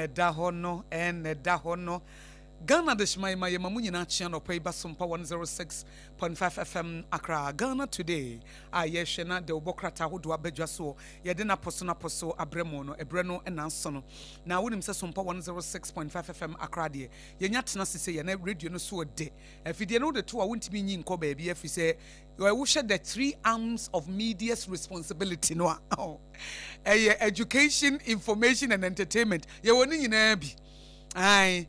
Ɛna ɛda hɔ no, ɛna ɛda hɔ no. Ghana Adehyeman ma yɛma mo nyinaa kye anɔpa yi ba Sompa 106.5 FM Accra. Ghana Today a yɛhwɛ na dawubɔ krataa ahodoɔ aba dwa soɔ, yɛde no apɔ so no apɔ so abrɛ mo no, ɛberɛ no na aso no. Na wonim sɛ Sompa 106.5 FM Accra deɛ, yɛnya tena ase sei a na radio no so ɔdɛ. Afidie no wode to a wontumi nyi nkɔ baabi ɛfiri sɛ wohwɛ the three arms of media's responsibility no a, ɛyɛ education, information and entertainment. Yɛwɔ ne nyinaa bi. Ae,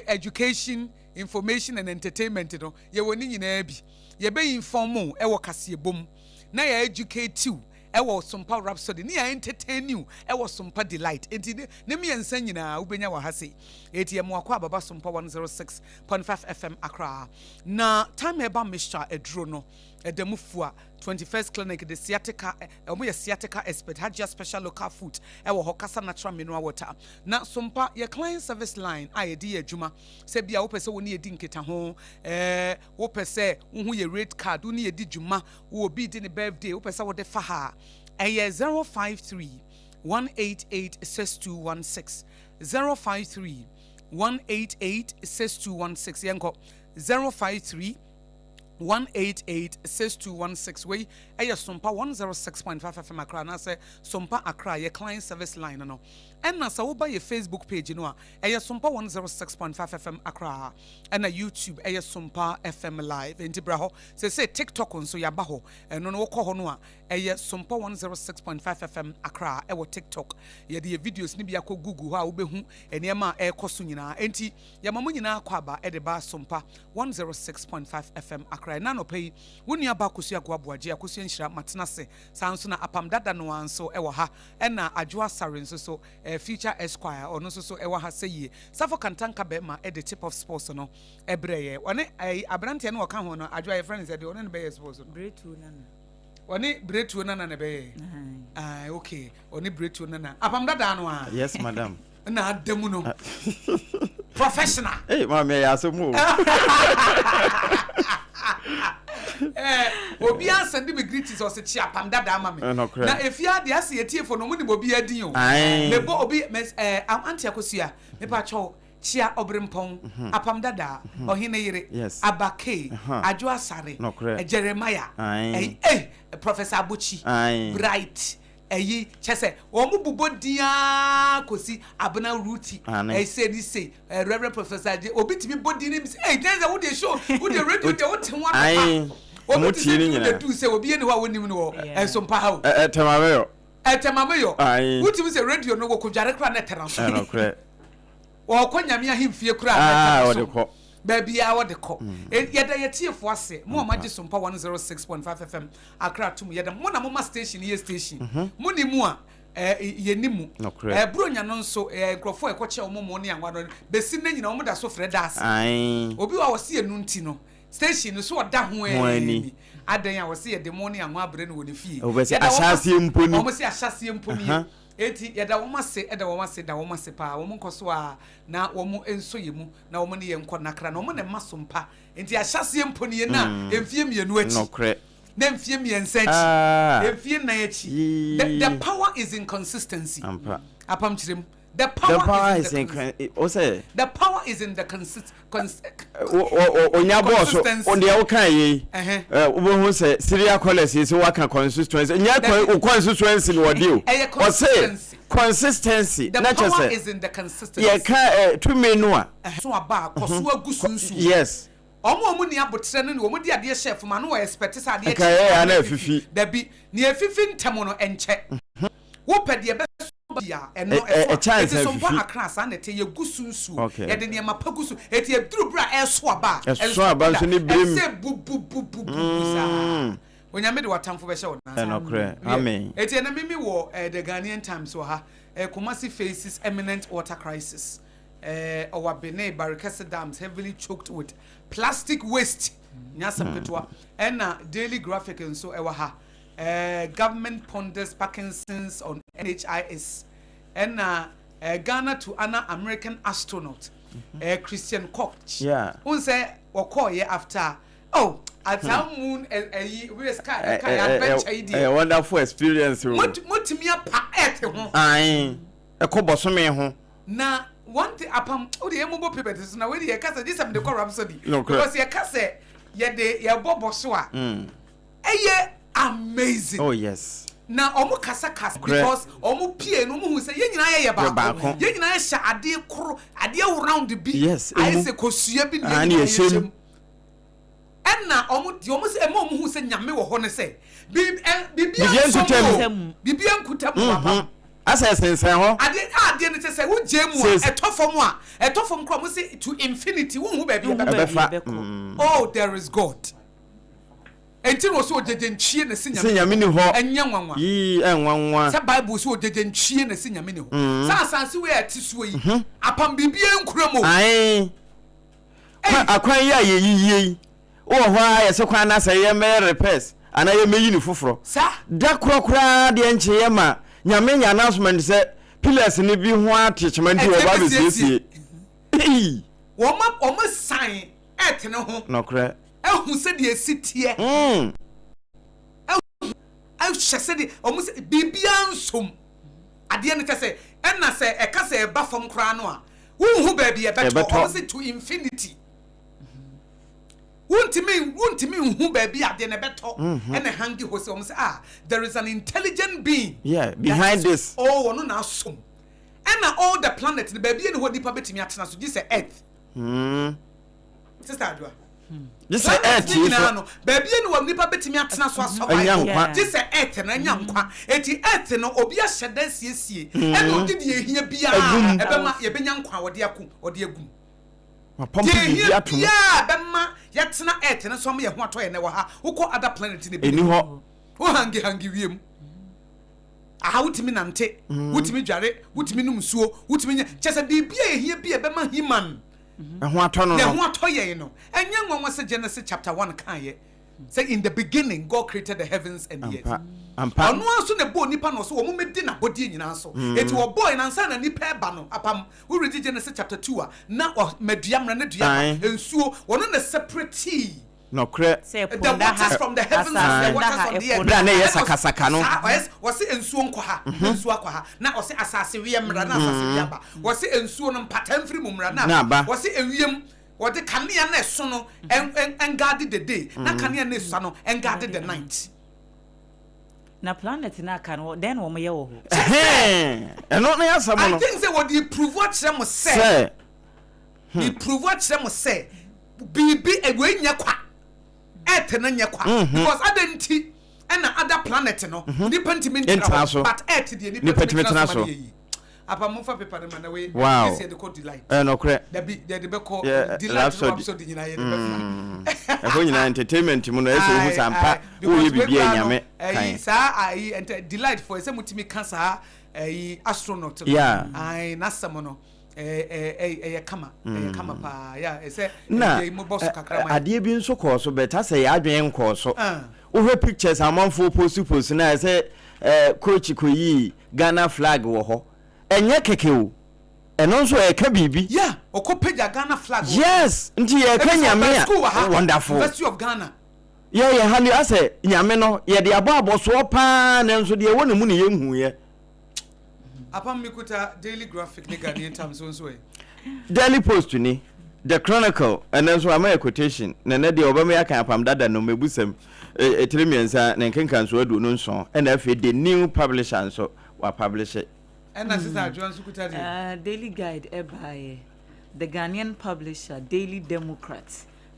education, information and entertainment no, yɛwɔ ne nyinaa bi. Yɛbɛ inform wo ɛwɔ kaseɛbɔ mu, na yɛ educate wo ɛwɔ Sompa Rhapsody, ne yɛ entertain you ɛwɔ Sompa Delight. Enti ne mmiɛnsa nyinaa wobɛnya wɔ ha sei. Eti yɛ mmoakɔ ababa Sompa 106.5 FM Accra. Na Time Herbal Mixture aduro no, ɛda mu fua. 21st Clinic de sciatica, wɔn yɛ sciatica expert, Hajia Special Local Food ɛwɔ hɔ, Kasa Natural Mineral Water. Na Sompa yɛ client service line a yɛde yɛ adwuma. Sɛ bia wopɛ sɛ wo ne yɛdi nkitaho, ɛɛ wopɛ sɛ wohu yɛ rate card, wo ne yɛdi dwuma, wo obi di ne birthday, wopɛ sɛ wode fa ha a, ɛyɛ 053 188 6216, 053 188 6216. Yɛnkɔ 053 188 6216. Wei ɛyɛ Sompa 106.5 FM Accra anaasɛ Sompa Accra yɛ client service line no. Ɛna sɛ woba yɛ Facebook page no a, ɛyɛ Sompa 106.5 FM Accra, ɛna YouTube ɛyɛ Sompa FM Live. Enti bra hɔ sɛsɛ. TikTok nso yɛaba hɔ. Ɛno no wokɔ hɔ no a, ɛyɛ Sompa 106.5 FM Accra ɛwɔ TikTok. Yɛde yɛ videos no bi akɔ Google hɔ a wobɛhu nneɛma a ɛrekɔ so nyinaa. Enti yɛma mo nyinaa kɔ aba ɛde ba Sompa 106.5 FM Accra. Ɛna anɔpa yi, wo nua ba Akosua Agoaboagye, Akosua Nhyira, matena ase saa nso na Apam Dada no ara nso ɛwɔ ha, ɛna Adwo Asare nso so, Future Esquire, ɔno nso so ɛwɔ ha sɛ yie. Safo Kantanka bɛrima ɛde Tip of Sports no ɛbrɛ yɛ. Ɔne ɛyi aberanteɛ no ɔka ho no, Adwo a yɛfrɛ no sɛ deɛ ɔne no bɛyɛ sports no. Bretuo Nana. Ɔne Bretuo Nana na ɛbɛyɛ. Ah, okay, ɔne Bretuo Nana. Apam Dada no a. Yes, madam. Na ada mu no, professional. Hey, maame, ɛyɛ asɛm o. Obi asɛnde me greetings, ɔsɛ kye Apam Dada ama me. Na efie ade ase yɛtiefo no, ɔmo nim obi adin o. Mebɔ obi mɛs Auntie Akosua, mepa kyɛw, kyia Ɔbrempɔn, Apam Dada, Ɔhene Yere, Abake, Adwo Asare, Jeremiah, ɛyi, Professor Abochi, Bright, ɛyi kyɛ sɛ wɔn mo bobɔ din aa kɔsi Abena Ruti, ɛsɛ ni se Reverend Professor Agye, obi tumi bɔ din ne mi sɛ, ɛy kyɛ sɛ wode show, wode radio deɛ, wote ho anɔpa obi te sɛ du de du sɛ obi yɛ ne hɔ a wonim no wɔ ɛnso mpa ha o. Ɛtɛmameyɔ. Ɛtɛmameyɔ. Wotumi sɛ radio no wɔkɔdware koraa na ɛtɛna so. Wɔkɔ Nyame ahemfie koraa na ɛtɛna so. Baabi a wɔde kɔ. Yɛda yɛtiefoɔ ase mo a moagye Sompa 106.5 FM Accra tom. Yɛda mo na moma station yɛ station. Mo ni mu a yɛni mu. Buronya no nso, nkurɔfoɔ a ɛkɔkyɛ wɔn mo ne anwa no bɛsi nnɛ nyina wɔn da so frɛ da ase. Obi wɔ a wɔsi ɛnu nti no station no so ɔda ho ani adan a wɔsi yɛde mo ne anwa abrɛ no wɔ ne fie. Wɔsi ahyɛaseɛ mpo ni. Wɔn si ahyɛaseɛ mpo ni. Eti yɛda wɔn ase, ɛda wɔn ase, da wɔn ase paa. Wɔn nkɔ so a na wɔn nso yɛ mu na wɔn ne yɛn nkɔ nakra na wɔn na ɛma so mpa. Nti ahyɛaseɛ mpo ni yɛn na mfie 2 akyi na mfie 3 akyi, mfie 4 akyi. The power is in consistency. Apam kyerɛ mu. The power, the power is in the o the power is in the consist cons onya bɔɔ so deɛ woka yei, wobɛhu sɛ Syria colours yi sɛ woaka consistency, nyɛ wo consistency no wɔde o, ɔse consistency na kyɛ sɛ yɛka tumi no a so aba a kɔ so agu so nsuo. Ɔmo a ɔmo ni abotrɛ no ne wɔn de adeɛ hyɛ fam ano wɔ expect sɛ adeɛ kye ana afifi. Dabi, nea efifi ntɛm no ɛnkyɛ. Wopɛ deɛ ɛbɛso ba bi a, ɛno ɛso a, eti so mpo akra saa na ɛte, yɛgu so nsuo, yɛde nneɛma pa gu so, eti eduru bere a ɛso aba a, ɛso aba nso ne bere mu, ɛsɛ bububububu saa. Onyame de w'atamfo bɛhyɛ wo nan ase. Ɛnɔkorɛ, amen. Eti ɛnɛ mimi wɔ The Ghanaian Times wɔ ha, Kumasi faces imminent water crisis, Ɔwabene, Barikɛse dams heavily choked with plastic waste, nyɛ asɛm ketewa. Ɛna Daily Graphic nso ɛwɔ ha. Government ponders Parkinson's on NHIS, ɛna Ghana to honor American astronaut Christian Koch. N sɛ wɔkɔɔyɛ after oh ata moon ɛyi wei sky sky adventure yi deɛ. Ɛyɛ wonderful experience o. Motumi apa earth ho. Ayi, ɛkɔ bɔsome ho. Na One thing apam o de yɛn mo bɔ papers so na wei de yɛ kasa gye sɛ mede kɔ Rhapsody. Nokorɛ. Because yɛ kasa yɛde yɛbɔ bɔ so a ɛyɛ amazing. Oh yes. Na ɔmo kasa kasa Nokorɛ. because ɔmo pie no ɔmo hu sɛ yɛn nyinaa yɛyɛ Yɛ baako. baako. Yɛn nyinaa yɛhyɛ adeɛ koro, adeɛ round bi. Yes, Ayɛ emu. sɛ kosua bi na Ah, yɛn ne nyinaa yɛhyɛ yɛhyɛ mu. mu. Ɛna ɔmo deɛ ɔmo sɛ ɛma ɔmo hu sɛ Nyame wɔ hɔ ne sɛ biribi Biribiara ansɔ nkuta mu mu. o. Biribiara nkuta mu wɔ apam. Asɛ sensɛn hɔ. Adeɛ a adeɛ no kyɛ sɛ wogye mu a Says- ɛtɔ fam a, ɛtɔ fam koraa, ɔmo sɛ to infinity, wonhu baabi Wonhu ɛbɛkɔ. baabi Ɛbɛfa. ɛbɛkɔ. Oh, there is God. Enti na ɔsɛ ogyegye ntwie na si Sɛ Nyame ni hɔ. Ɛnyɛ nwanwa Yii, ɛnwanwa. sɛ Bible sɛ ogyegye ntwie na si Nyame ni hɔ, sɛ asase wei a ɛte soɔ yi apam, biribiara nkura mu o. Ae. Akwan yi a yɛyiyie yi, wowɔ hɔ a yɛsɛ kwan no sɛ yɛmmɛyɛ repairs anaa yɛmmɛyi ne foforɔ. Saa. Da korɔ koraa deɛ nkyeeɛ ma Nyame nya announcement sɛ pillars no bi ho ate kyema nti Ɛnti wɔba ɛbɛsiesie. bɛsiesie. Ei! Wɔn san ɛtene ho Nɔkorɛ. ɛhu sɛdeɛ esi teɛ, ɛhyɛ sɛdeɛ ɔmo sɛ biribiara nsom adeɛ no kyɛ sɛ ɛna sɛ ɛka sɛ ɛba fam koraa no a, wonhu baabi ɛbɛtɔ. Ɛbɛtɔ. Ɔmo sɛ to infinity, wontumi nhu baabi adeɛ no ɛbɛtɔ. Ɛna hangi hɔ sɛ ɔmo sɛ, ah, there is an intelligent being Yeah, behind that is- this. Oh, ɔno na asom. Ɛna all the planet no, baabi ɛni hɔ nipa bɛtumi atena so gye sɛ Earth. Sister Adwoa, Gye sɛ planet Earth ne yi nyinaa so no, baabi ɛni hɔ nipa bɛtumi atena so Anya asurvive nkwa. gye sɛ Earth no anya nkwa. Eti Earth no, obi ahyɛ dan siesie ɛna ɔde deɛ ehia biara Agum. ɛbɛma yɛbɛnya nkwa a wɔde ako ɔde agum. Wapɔmpe Deɛ biribi ehia ato mu. biara bɛma yɛtena Earth no so ama yɛn ho atɔ yɛn. Wɔ ha, wokɔ other planet ne bi Ɛni hɔ. wo hangi hangi wiem aha, wotumi nante, wotumi dware, wotumi nom nsuo, wotumi nyɛ kyɛ sɛ biribi a ehia bi a ɛbɛma human Ɛho atɔ no na ɛho no. atɔ yɛn no. Ɛnyɛ nwanwa sɛ Genesis chapter 1 kan yɛ sɛ in the beginning God created the heavens and the earth. Ampa ampa. Ɔno ara nso na ɛbɔɔ nipa na ɔso wɔn mɛdi n'abɔdeɛ nyinaa so. Eti wɔbɔɔ yɛn ansa na nipa ɛba no apam. Woredi Genesis chapter 2 a, na ɔmɛdua mmara ne dua ba nsuo, wɔn na separate Nɔkorɛ. Sɛ the ɛpo da ha, waters from the heavens and the asase da waters ha, on the ɛpo earth. Bere a na ɛyɛ Ɛna sakasaka no. Saa ɔyɛ wɔsi nsuo nkɔ ha na nsuo akɔ ha, na ɔsi asase wiɛ mmra na asase wiɛ aba, wɔsi nsuo no mpata mfiri mu mmra Na na aba. Wɔsi ewiem, wɔde kanea na ɛso no ɛn ɛn ɛnguard the day, na kanea na esua no ɛnguard the night. Na planet no aka no, dɛn na wɔyɛ wɔ hɔ? Ɛhɛn, ɛno ne asɛm I no. think sɛ wɔde prove akyerɛ mo sɛ sɛ de prove akyerɛ mo sɛ biribi ewei nyɛ kwa, Earth no nyɛ kwa, because adan nti ɛna other planet no nipa ntumi Ntena ntena so. hɔ, but Earth deɛ nipa Nipa tumi tumi tena tena so ma so. ne yɛ yie. Apa, momfa paper no ma na wei this yɛde kɔ Delight. Ɛnɔkorɛ. Dabi, yɛde bɛkɔ Yeah, Delight no. Rhapsody. Rhapsody nyinaa yɛde bɛfra. Ɛhɔ nyinaa entertainment mu no, ɛsɛ ohu sɛ ampa woyɛ biribi a Nyame ɛyi kan. Saa ayi ɛntɛ Delight fo ɛsɛ mutumi ka saa ɛyi astronaut no. Ayi, n'asɛm no ɛɛ ɛɛ ɛyɛ kama, ɛyɛ kama paa ya, ɛsɛ Na ɛyɛ mo bɔ so kakra ma yɛ. Adeɛ bi nso kɔɔ so bɛta sɛ yɛ adwene nkɔɔ so. Ah. Wohwɛ pictures amanfoɔ post post na ɛsɛ coach kɔyii Ghana flag wɔ hɔ, ɛnyɛ kɛkɛ o, ɛno nso ɛka biribi. Yeah, ɔkɔ pagya Ghana flag wɔ- Yes, nti yɛka Ebi sɛ Nyame ɔbɛ school wɔ ha, a wonderful. University of Ghana. Yɛyɛ ha ne asɛ Nyame no yɛde abɔ abɔsoɔ paa, nanso deɛ ɛwɔ ne mu ne yɛnhuiɛ. Apam, mi kuta Daily Graphic ne Ghanaian Times nso ɛ. Daily Post ni, The Chronicle, ɛnɛ nso ama yɛ quotation na ɛnɛ deɛ ɔbɛma yɛaka apam dada no mɛbusɛm ɛtiri 3 ne nkenkanso 27. Ɛna afei The New Publisher nso wapublish. Ɛna Sister Adwoa nso kuta deɛ. Daily Guide ɛbaeɛ, The Ghanaian Publisher, Daily Democrat,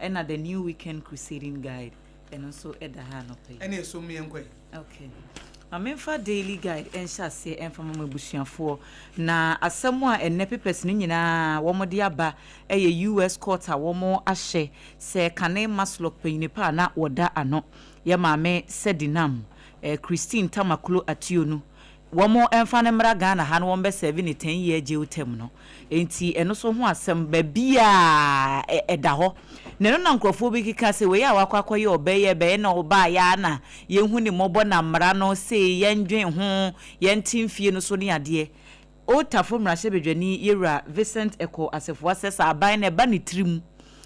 ɛna The New Weekend Crusading Guide, ɛno nso ɛda ha anɔpɛ yi. Ɛna esom yɛn kɔ yi. Okay. Ma memfa Daily Guide ɛnhyɛ aseɛ ɛmfa ma mo abusuafoɔ. Na asɛm a ɛnnɛ papers no nyinaa wɔde aba ɛyɛ US court a wɔn ahyɛ sɛ kane MASLOC panyinipa a na wɔda ano, yɛ maame Sedinam Christine Tamakloe Attionu, wɔn ɛmfa no mmra Ghana ha na wɔn bɛserve ne 10 year jail term no. Nti ɛno so ho asɛm baabi a ɛda hɔ na ɛno na nkurɔfoɔ bi keka sɛ wei a wakɔ akɔyɛ ɔbɛyɛ bɛyɛ na ɔbaa yɛ a na yɛnhu ne mmɔbɔ na mmara no sei yɛndwen ho, yɛnte mfie no so ne adeɛ. Otafo mmarahyɛbadwani yɛwura Vincent Ekow Assafuah sɛ sɛ aban no ɛba ne tirim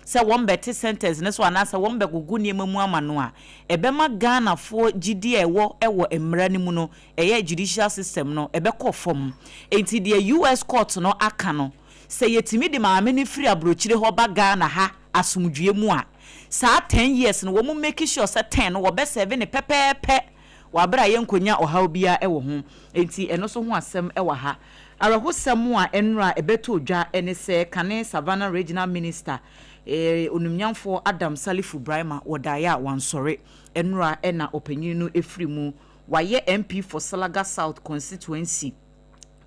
sɛ wɔn bɛte sentence ne so anaasɛ wɔn bɛgogo nneɛma mu ama no a, ɛbɛma Ghanafoɔ gyidi a ɛwɔ ɛwɔ mmara no mu no, ɛyɛ judicial system no, ɛbɛkɔ fam. Enti deɛ US court no aka no. Sɛ yɛtumi de maame no firi aburokyire hɔ ba Ghana ha asomdwie mu a, saa 10 years no, wɔn make sure sɛ 10 no wɔbɛ serve ne pɛpɛɛpɛ wɔ abere a yɛnkɔnya ɔhaw biara wɔ ho. Nti ɛno nso ho asɛm wɔ ha. Awerɛhosɛm a ɛnora ɛbɛtɔ dwa ne sɛ kane Savannah Regional Minister, onumnyamfoɔ Adam Salifu Braimah, wɔdaeɛ a wansɔre. Ɛnora ɛna ɔpanyin no efiri mu. Wayɛ MP for Salaga South constituency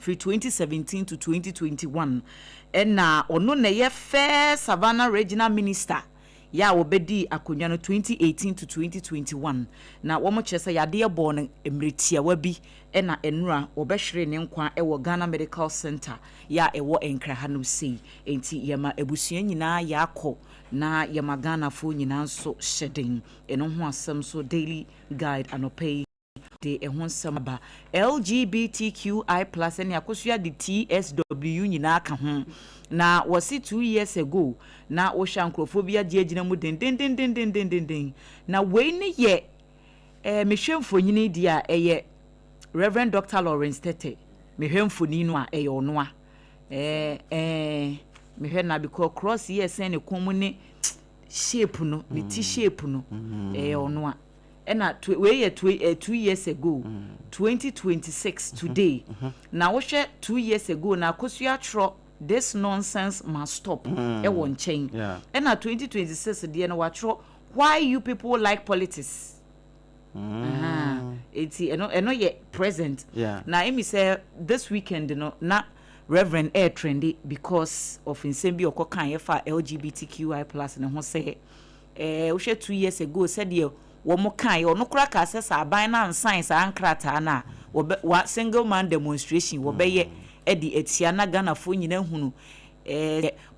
firi 2017 to 2021, ɛna ɔno na ɛyɛ first Savannah Regional Minister yɛ a wɔbɛdi akonnwa no 2018 to 2021. Na wɔn kyerɛ sɛ yadeɛ bɔɔ no mmerɛ tiawa bi, ɛna nnura wɔbɛhwere ne nkwa ɛwɔ Ghana Medical Center yɛ a ɛwɔ Nkra hanom sei. Nti yɛma abusua nyinaa yɛakɔ na yɛma Ghanafoɔ nyinaa nso hyɛ den. Ɛno ho asɛm so Daily Guide anɔpa yi de ɛho nsɛm aba. LGBTQI+ ne Akosua de TSW nyinaa ka ho na wɔsi 2 years ago na wɔhwɛ nkurɔfoɔ bi agye agyina mu dendendendendendenden. Na wei ne yɛ mehwɛ mfonyini deɛ a, ɛyɛ Reverend Dr Lawrence Tete. Mehwɛ mfoni no a, ɛyɛ ɔno a ɛɛ ɛɛ mehwɛ na because cross yi ɛsɛn ne kɔn mu ne shape no, ne ti shape no, ɛyɛ ɔno a. Ɛna wei yɛ 2 years ago, 2026 today. Na wohwɛ 2 years ago na Akosua atwerɛ "This nonsense must stop" ɛwɔ nkyɛn. Ɛna 2026 deɛ no, watwerɛ "Why you people like politics". Eti ɛno yɛ present. Na emi sɛ this weekend no na Reverend ɛɛ trendy because of nsɛm bi ɔkɔ kan yɛfa LGBTQI+ ne ho sɛ wohwɛ 2 years ago sɛdeɛ wɔn kan yɛ, ɔno kora kaa sɛ aban na nsan saa nkrataa na wɔbɛ wa single man demonstration wɔbɛyɛ ɛde atia na Ghanafoɔ nyinaa hunu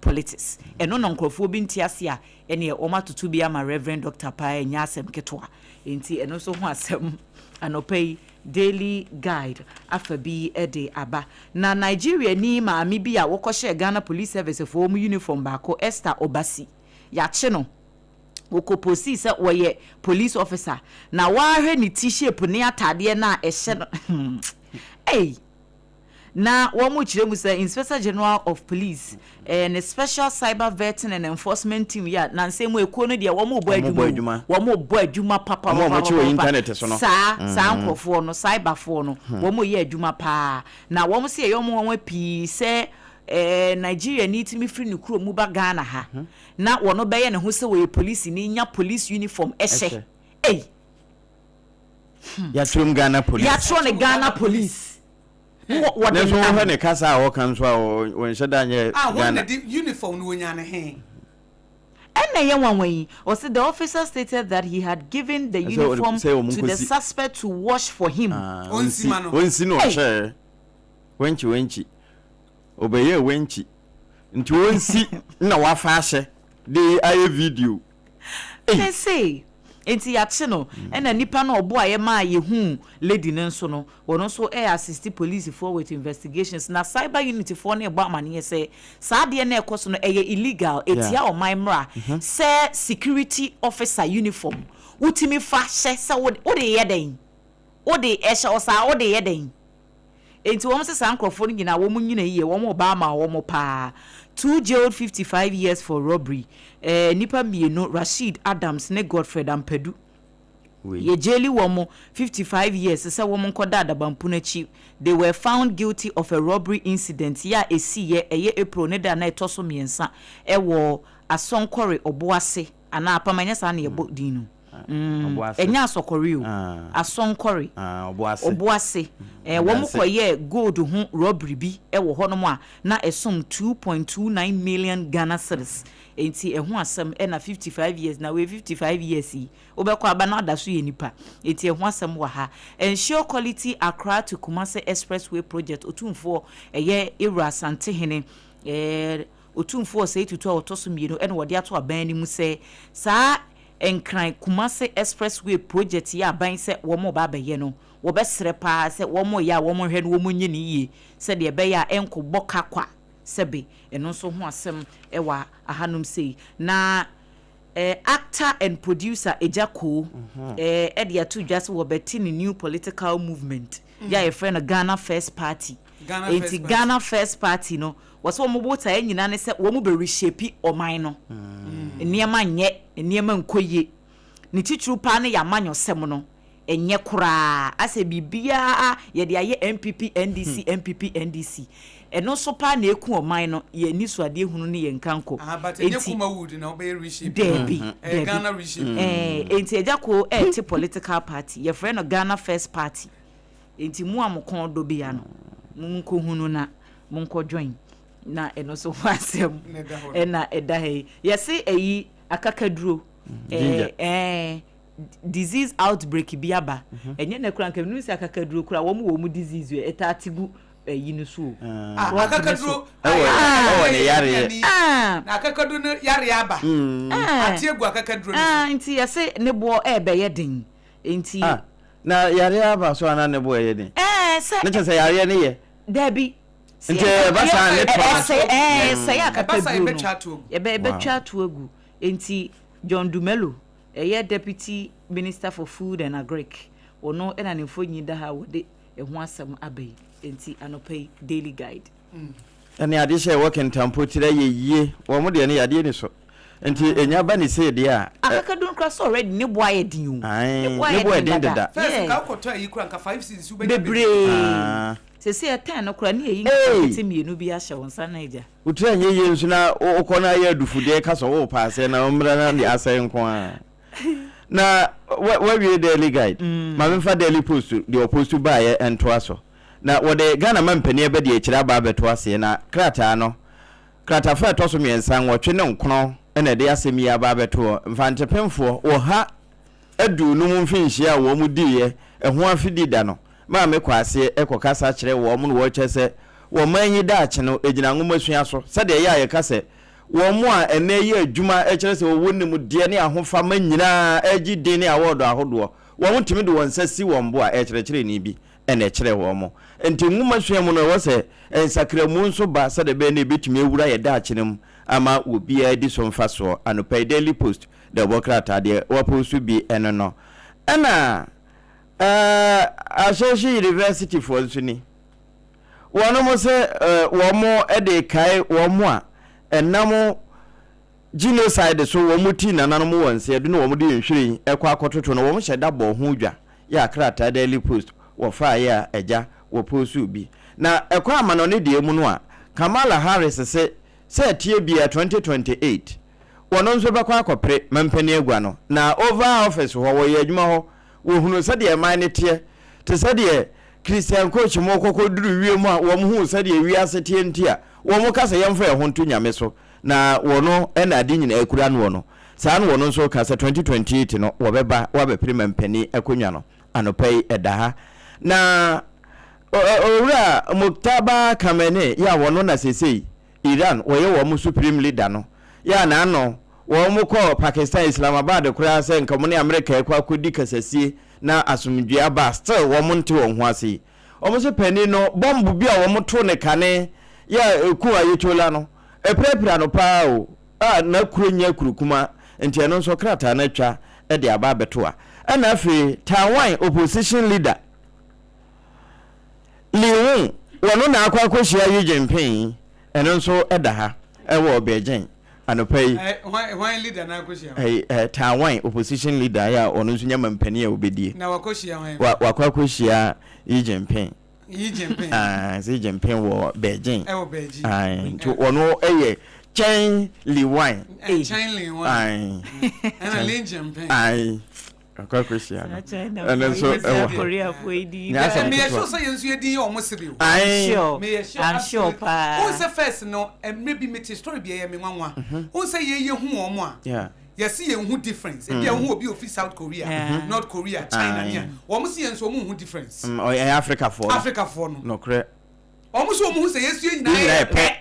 politics. Ɛno na nkurɔfoɔ bi nte ase a, ɛneɛ wɔn atoto bi ama Reverend Doctor paa. Ɛnyɛ asɛm ketewa. Nti ɛno nso ho asɛm anɔpa yi Daily Guide afa bi de aba. Na Nigeria ni maame bi a wɔkɔhyɛ Ghana Police Service foɔ mu uniform baako, Esther Obasi, yɛakye no. Wɔkɔ sɛ wɔyɛ police officer na wɔahwɛ ne ti shape ne atadeɛ no a ɛhyɛ no ei, na wɔn mo kyerɛ mu sɛ Inspector General of Police ne Special Cyber Vetting and Enforcement Team yɛ a nansɛn mu ekuo no deɛ, wɔn bɔ adwuma, wɔn bɔ adwuma papa. Wɔn a wɔkye wɔ internet so no. Saa nkurɔfoɔ no, cyberfoɔ no, wɔn yɛ adwuma paa. Na wɔn sɛ ɛyɛ wɔn pii sɛ Nigeria ni tumi firi ne kurom mu ba Ghana ha na wɔn bɛyɛ ne ho sɛ wɔyɛ police ni, nya police uniform ɛhyɛ ei. Yɛatwerɛ Ghana Police. Yɛatwerɛ ne Ghana Police. Wɔde nam wɔhwɛ ne kasa a wɔka nso a, wɔnhyɛ da nyɛ. Ah, wɔn na de uniform no, wɔnya ne he. Ɛna ɛyɛ nwanwa yi, ɔsi the officer stated that he had given the uniform to the suspect to wash for him. Onsi ma no. Onsi na ɔhyɛ wɛnkyi wɛnkyi, ɔbɛyɛ wɛnkyi nti onsi na wafa ahyɛ de ayɛ video. Pɛsɛ nti yɛakye no. Ɛna nipa no ɔbo a yɛmaa yɛhu lady no nso no, wɔn nso ɛyɛ assist policefoɔ with investigations. Na cyber unit foɔ no ɛbɔ amaneɛ sɛ saa adeɛ no ɛkɔ so no ɛyɛ illegal, etia ɔman mmra sɛ security officer uniform wotumi fa hyɛ sɛ wode yɛ dɛn, wode ɛhyɛ ɔsaa, wode yɛ dɛn. Nti wɔn sɛ saa nkurɔfoɔ no nyinaa wɔn nyina yie, wɔn ba ama wɔn paa. Two jailed 55 years for robbery. Nipa mmienu, Rasheed Adams ne Godfred Ampadu, yɛgyeli wɔn 55 years sɛ wɔn nkɔda adabampo n'akyi. They were found guilty of a robbery incident yɛ a esi yɛ ɛyɛ April ne da na ɛtɔ so 3 ɛwɔ Asɔnkɔre Ɔboase anaa Apam. Ɛnyɛ saa na yɛbɔ din no? Ɛnyɛ Asɔkɔre o, Asɔnkɔre Ɔboase. Wɔn kɔyɛ gold ho robbery bi ɛwɔ hɔnom a na ɛsom 2.29 million Ghana cedis. Nti ɛho asɛm ɛna 55 years na wei 55 years yi wobɛkɔ aba na ada so yɛ nipa. Nti ɛho asɛm wɔ ha. Ensure quality Accra to Kumasi Expressway project, Otumfoɔ ɛyɛ Ewura Asantehene Otumfoɔ Osei Tutu a ɔtɔ so mmienu ɛna wɔde ato aban no mu sɛ saa Nkran Kumasi Expressway project yɛ aban sɛ wɔn ba abɛyɛ no, wɔbɛsrɛ paa sɛ wɔn yɛ a, wɔn hwɛ no wɔn nye ne yie sɛdeɛ ɛbɛyɛ a ɛnkɔbɔ kakwa sɛbe. Ɛno nso ho asɛm ɛwɔ ahanom sei. Na actor and producer Agya Koo ɛde ato dwa sɛ wɔbɛte ne new political movement yɛ a yɛfrɛ no Ghana First Party. Enti Ghana First Party no, wɔsɛ wɔn botaeɛ nyinaa ne sɛ wɔn bɛ reshape ɔman no. Nneɛma nyɛ, nneɛma nkɔ yie. Ne titiriw paa ne yɛn amanyɔsɛm no, ɛnyɛ koraa. Asɛ biribiara yɛde ayɛ NPP, NDC, NPP, NDC. Ɛno nso paa na ɛku ɔman no, yɛn anisoadeɛ hunu ne yɛn nkankɔ. Ah, but ɛnyɛ Enti, Kumawood na wobɛyɛ reshape. daabi, Ɛyɛ daabi. Ghana reshape. Ɛɛ, enti Agya Koo ɛrete political party, yɛfrɛ no Ghana First Party. Enti mo a mo kɔn dɔ bia no, monkɔhunu na monkɔ join. Na ɛno nso ho asɛm Na ɛda hɔ no. ɛna ɛda ha yi. Yɛse ɛyi akakaduro, Ginger. ɛɛ, ɛɛ, disease outbreak bi aba. Ɛnyɛ nɛ koraa nka menim sɛ akakaduro koraa wɔn wɔ wɔn disease o, ɛtaa te gu ɛyi no so o. Ah, Crop no so. akakaduro a Ɛwɔ yɛde ɛwɔ ne yɛ yareɛ. aduane. Ah, Na akakaduro no yareɛ aba. ah, Ate agu akakaduro no so. ah, nti yɛse ne boɔ ɛɛbɛyɛ den. Nti. Ah, na yareɛ aba so anaa ne bo ɛyɛ den? Ɛɛ sɛ. Ne kyɛ sɛ yareɛ ne yɛ. Dabi. Nti ɛba saa ne tɔ no. Ɛsɛ ɛɛ sɛe Ɛba saa akakaduro no. yɛbɛtwa ato agu. Yɛbɛ yɛbɛtwa ato agu. Nti John Dumelo, ɛyɛ Deputy Minister for Food and Agric, ɔno ɛna ne mfonyin da ha a wɔde ɛho asɛm aba yi. Nti anɔpa yi Daily Guide. Ɛne ade hyɛ ɛwɔ kentampo tiri ayɛ yie wɔn deɛ no yadeɛ ni so nti ɛnya ba ne sei deɛ a. Akakaduro no koraa sɛ already ne bo ayɛ den o. Ae Ne bo ne ayɛ bo den ɛden dada. deda. First Yeah. nka wokɔtɔ ayi koraa nka 5 cedis wobɛnya bebree. Bebree. Ah. Seesei ɛtɛn no koraa ne yɛyi Ei! nketenkete mmienu bi ahyɛ wo nsa na agya. Wo tiri anyɛ yie nso na wokɔ na ayɛ adufudeɛ ka sɛ worepɛ asɛe na wommra na deɛ asɛe nko ara. Na wawie Daily Guide. Ma memfa Daily Post deɛ ɔpostu baeɛ ntoa so. Na wɔde Ghana mampanin abadiakyire aba abɛto aseɛ na krataa no kratafa a ɛtɔ so mmiɛnsa, nwɔtwe ne nkron na ɛde asɛm yi aba abɛto hɔ. Mfantepemfoɔ ɔha aduonum mfinhyia a wɔn diiɛ ɛho afedi da no, Maame kɔ aseɛ kɔkasa kyerɛ wɔn na wɔkyerɛ sɛ wɔn man yi daakye no gyina nwomasua so sɛdeɛ ɛyɛ a yɛka sɛ wɔn a ɛnnɛ yɛ adwuma kyerɛ sɛ wɔwɔ nimdeɛ ne ahofama nyinaa regye din ne awɔɔdo ahodoɔ wɔn tumi de wɔn nsa si wɔn bo a ɛkyerɛkyerɛni bi na ɛkyerɛ wɔn. Nti nwomasua mu no ɛwɔ sɛ nsakramu nso ba sɛdeɛ ɛbɛyɛ na ɛbɛtumi awura yɛn daakye no mu ama obiara adi so mfasoɔ. Anɔpa yi Daily Post de ɛbɔ krataa deɛ wɔapostu bi ɛno no. Ɛna Ahyɛnhye University foɔ nso ni. Wɔnom sɛ wɔn de kae wɔn a ɛnam genocide so wɔn tii nananom wɔ nseɛ do na wɔn de nhwiren kɔ akɔtoto no, wɔn hyɛ da bɔɔ ho dwa yɛ a krataa Daily Post wɔfaeɛ a agya wɔ postuu bi. Na ɛkɔ amanɔne deɛ mu no a, Kamala Harris se sɛ ɛteɛ biara 2028 wɔno nso bɛkɔ akɔpere mampanin agua no. Na Oval Office hɔ, wɔyɛ adwuma hɔ, wɔhunuu sɛdeɛ man no teɛ, te sɛ deɛ Christian Coach mo kɔkɔduru wiem a wɔn huu sɛdeɛ wiase teɛ nti a wɔn ka sɛ yɛmfa yɛn ho nto Nyame so na wɔno na ade nyinaa kura noɔ no, saa na wɔno nso ka sɛ 2028 no wɔbɛba wɔabɛpere mampanin akonnwa no. Anɔpa yi ɛda ha na Owura Mojtaba Khamenei yɛ a wɔno na seesei Iran wɔyɛ wɔn supreme leader no yɛ a n'ano wɔn kɔɔ Pakistan Islamabad koraa sɛ nka wɔn ne America ɛkɔ akɔdi kasasie na asomdwoeɛ aba a still wɔn nte wɔn ho ase yi. Wɔn se panin no bɔmbo bi a wɔn too no kane yɛ a ɛkuu Ayatollah no ɛpirapira no paa o a n'akuro nyɛ kuro kuma nti ɛno nso krataa no atwa de aba abɛto a. Ɛna afei Taiwan opposition leader Li Wu, wɔno na akɔ akɔhyia Xi Jinping, ɛno nso da ha wɔ Beijing anɔpa yi. Hwan leader na akɔhyia? Taiwan opposition leader yɛ a ɔno nso nya mampanin a ɔbɛdie. Na wakɔhyia hwan? Wakɔ akɔhyia Xi Jinping. Xi Jinping. Xi Jinping wɔ Beijing. Ɛwɔ Beijing. Nti ɔno yɛ Chen Li Wan. Chen Li Wan. Ɛna Li Jinping. Akɔ akɔhyia no. Ɛno nso ɛwɔ ha. Meyɛ sure sɛ yɛn nso yɛn din yɛ ɔmo sere o. I'm sure. I'm sure paa. Wohu sɛ first no mmerɛ bi mete story bi ɛyɛ me nwanwa. Wohu sɛ yɛn yɛhu wɔn a yɛse yɛn hu difference. Ebi a wohu obi ofi South Korea, North Korea, China ne a wɔn se yɛn nso wɔn nhu difference. Ɛyɛ Africafoɔ no. Africafoɔ no. Nokorɛ. Wɔn nso wɔn hu sɛ yɛn nso yɛn nyinaa yɛ pɛ.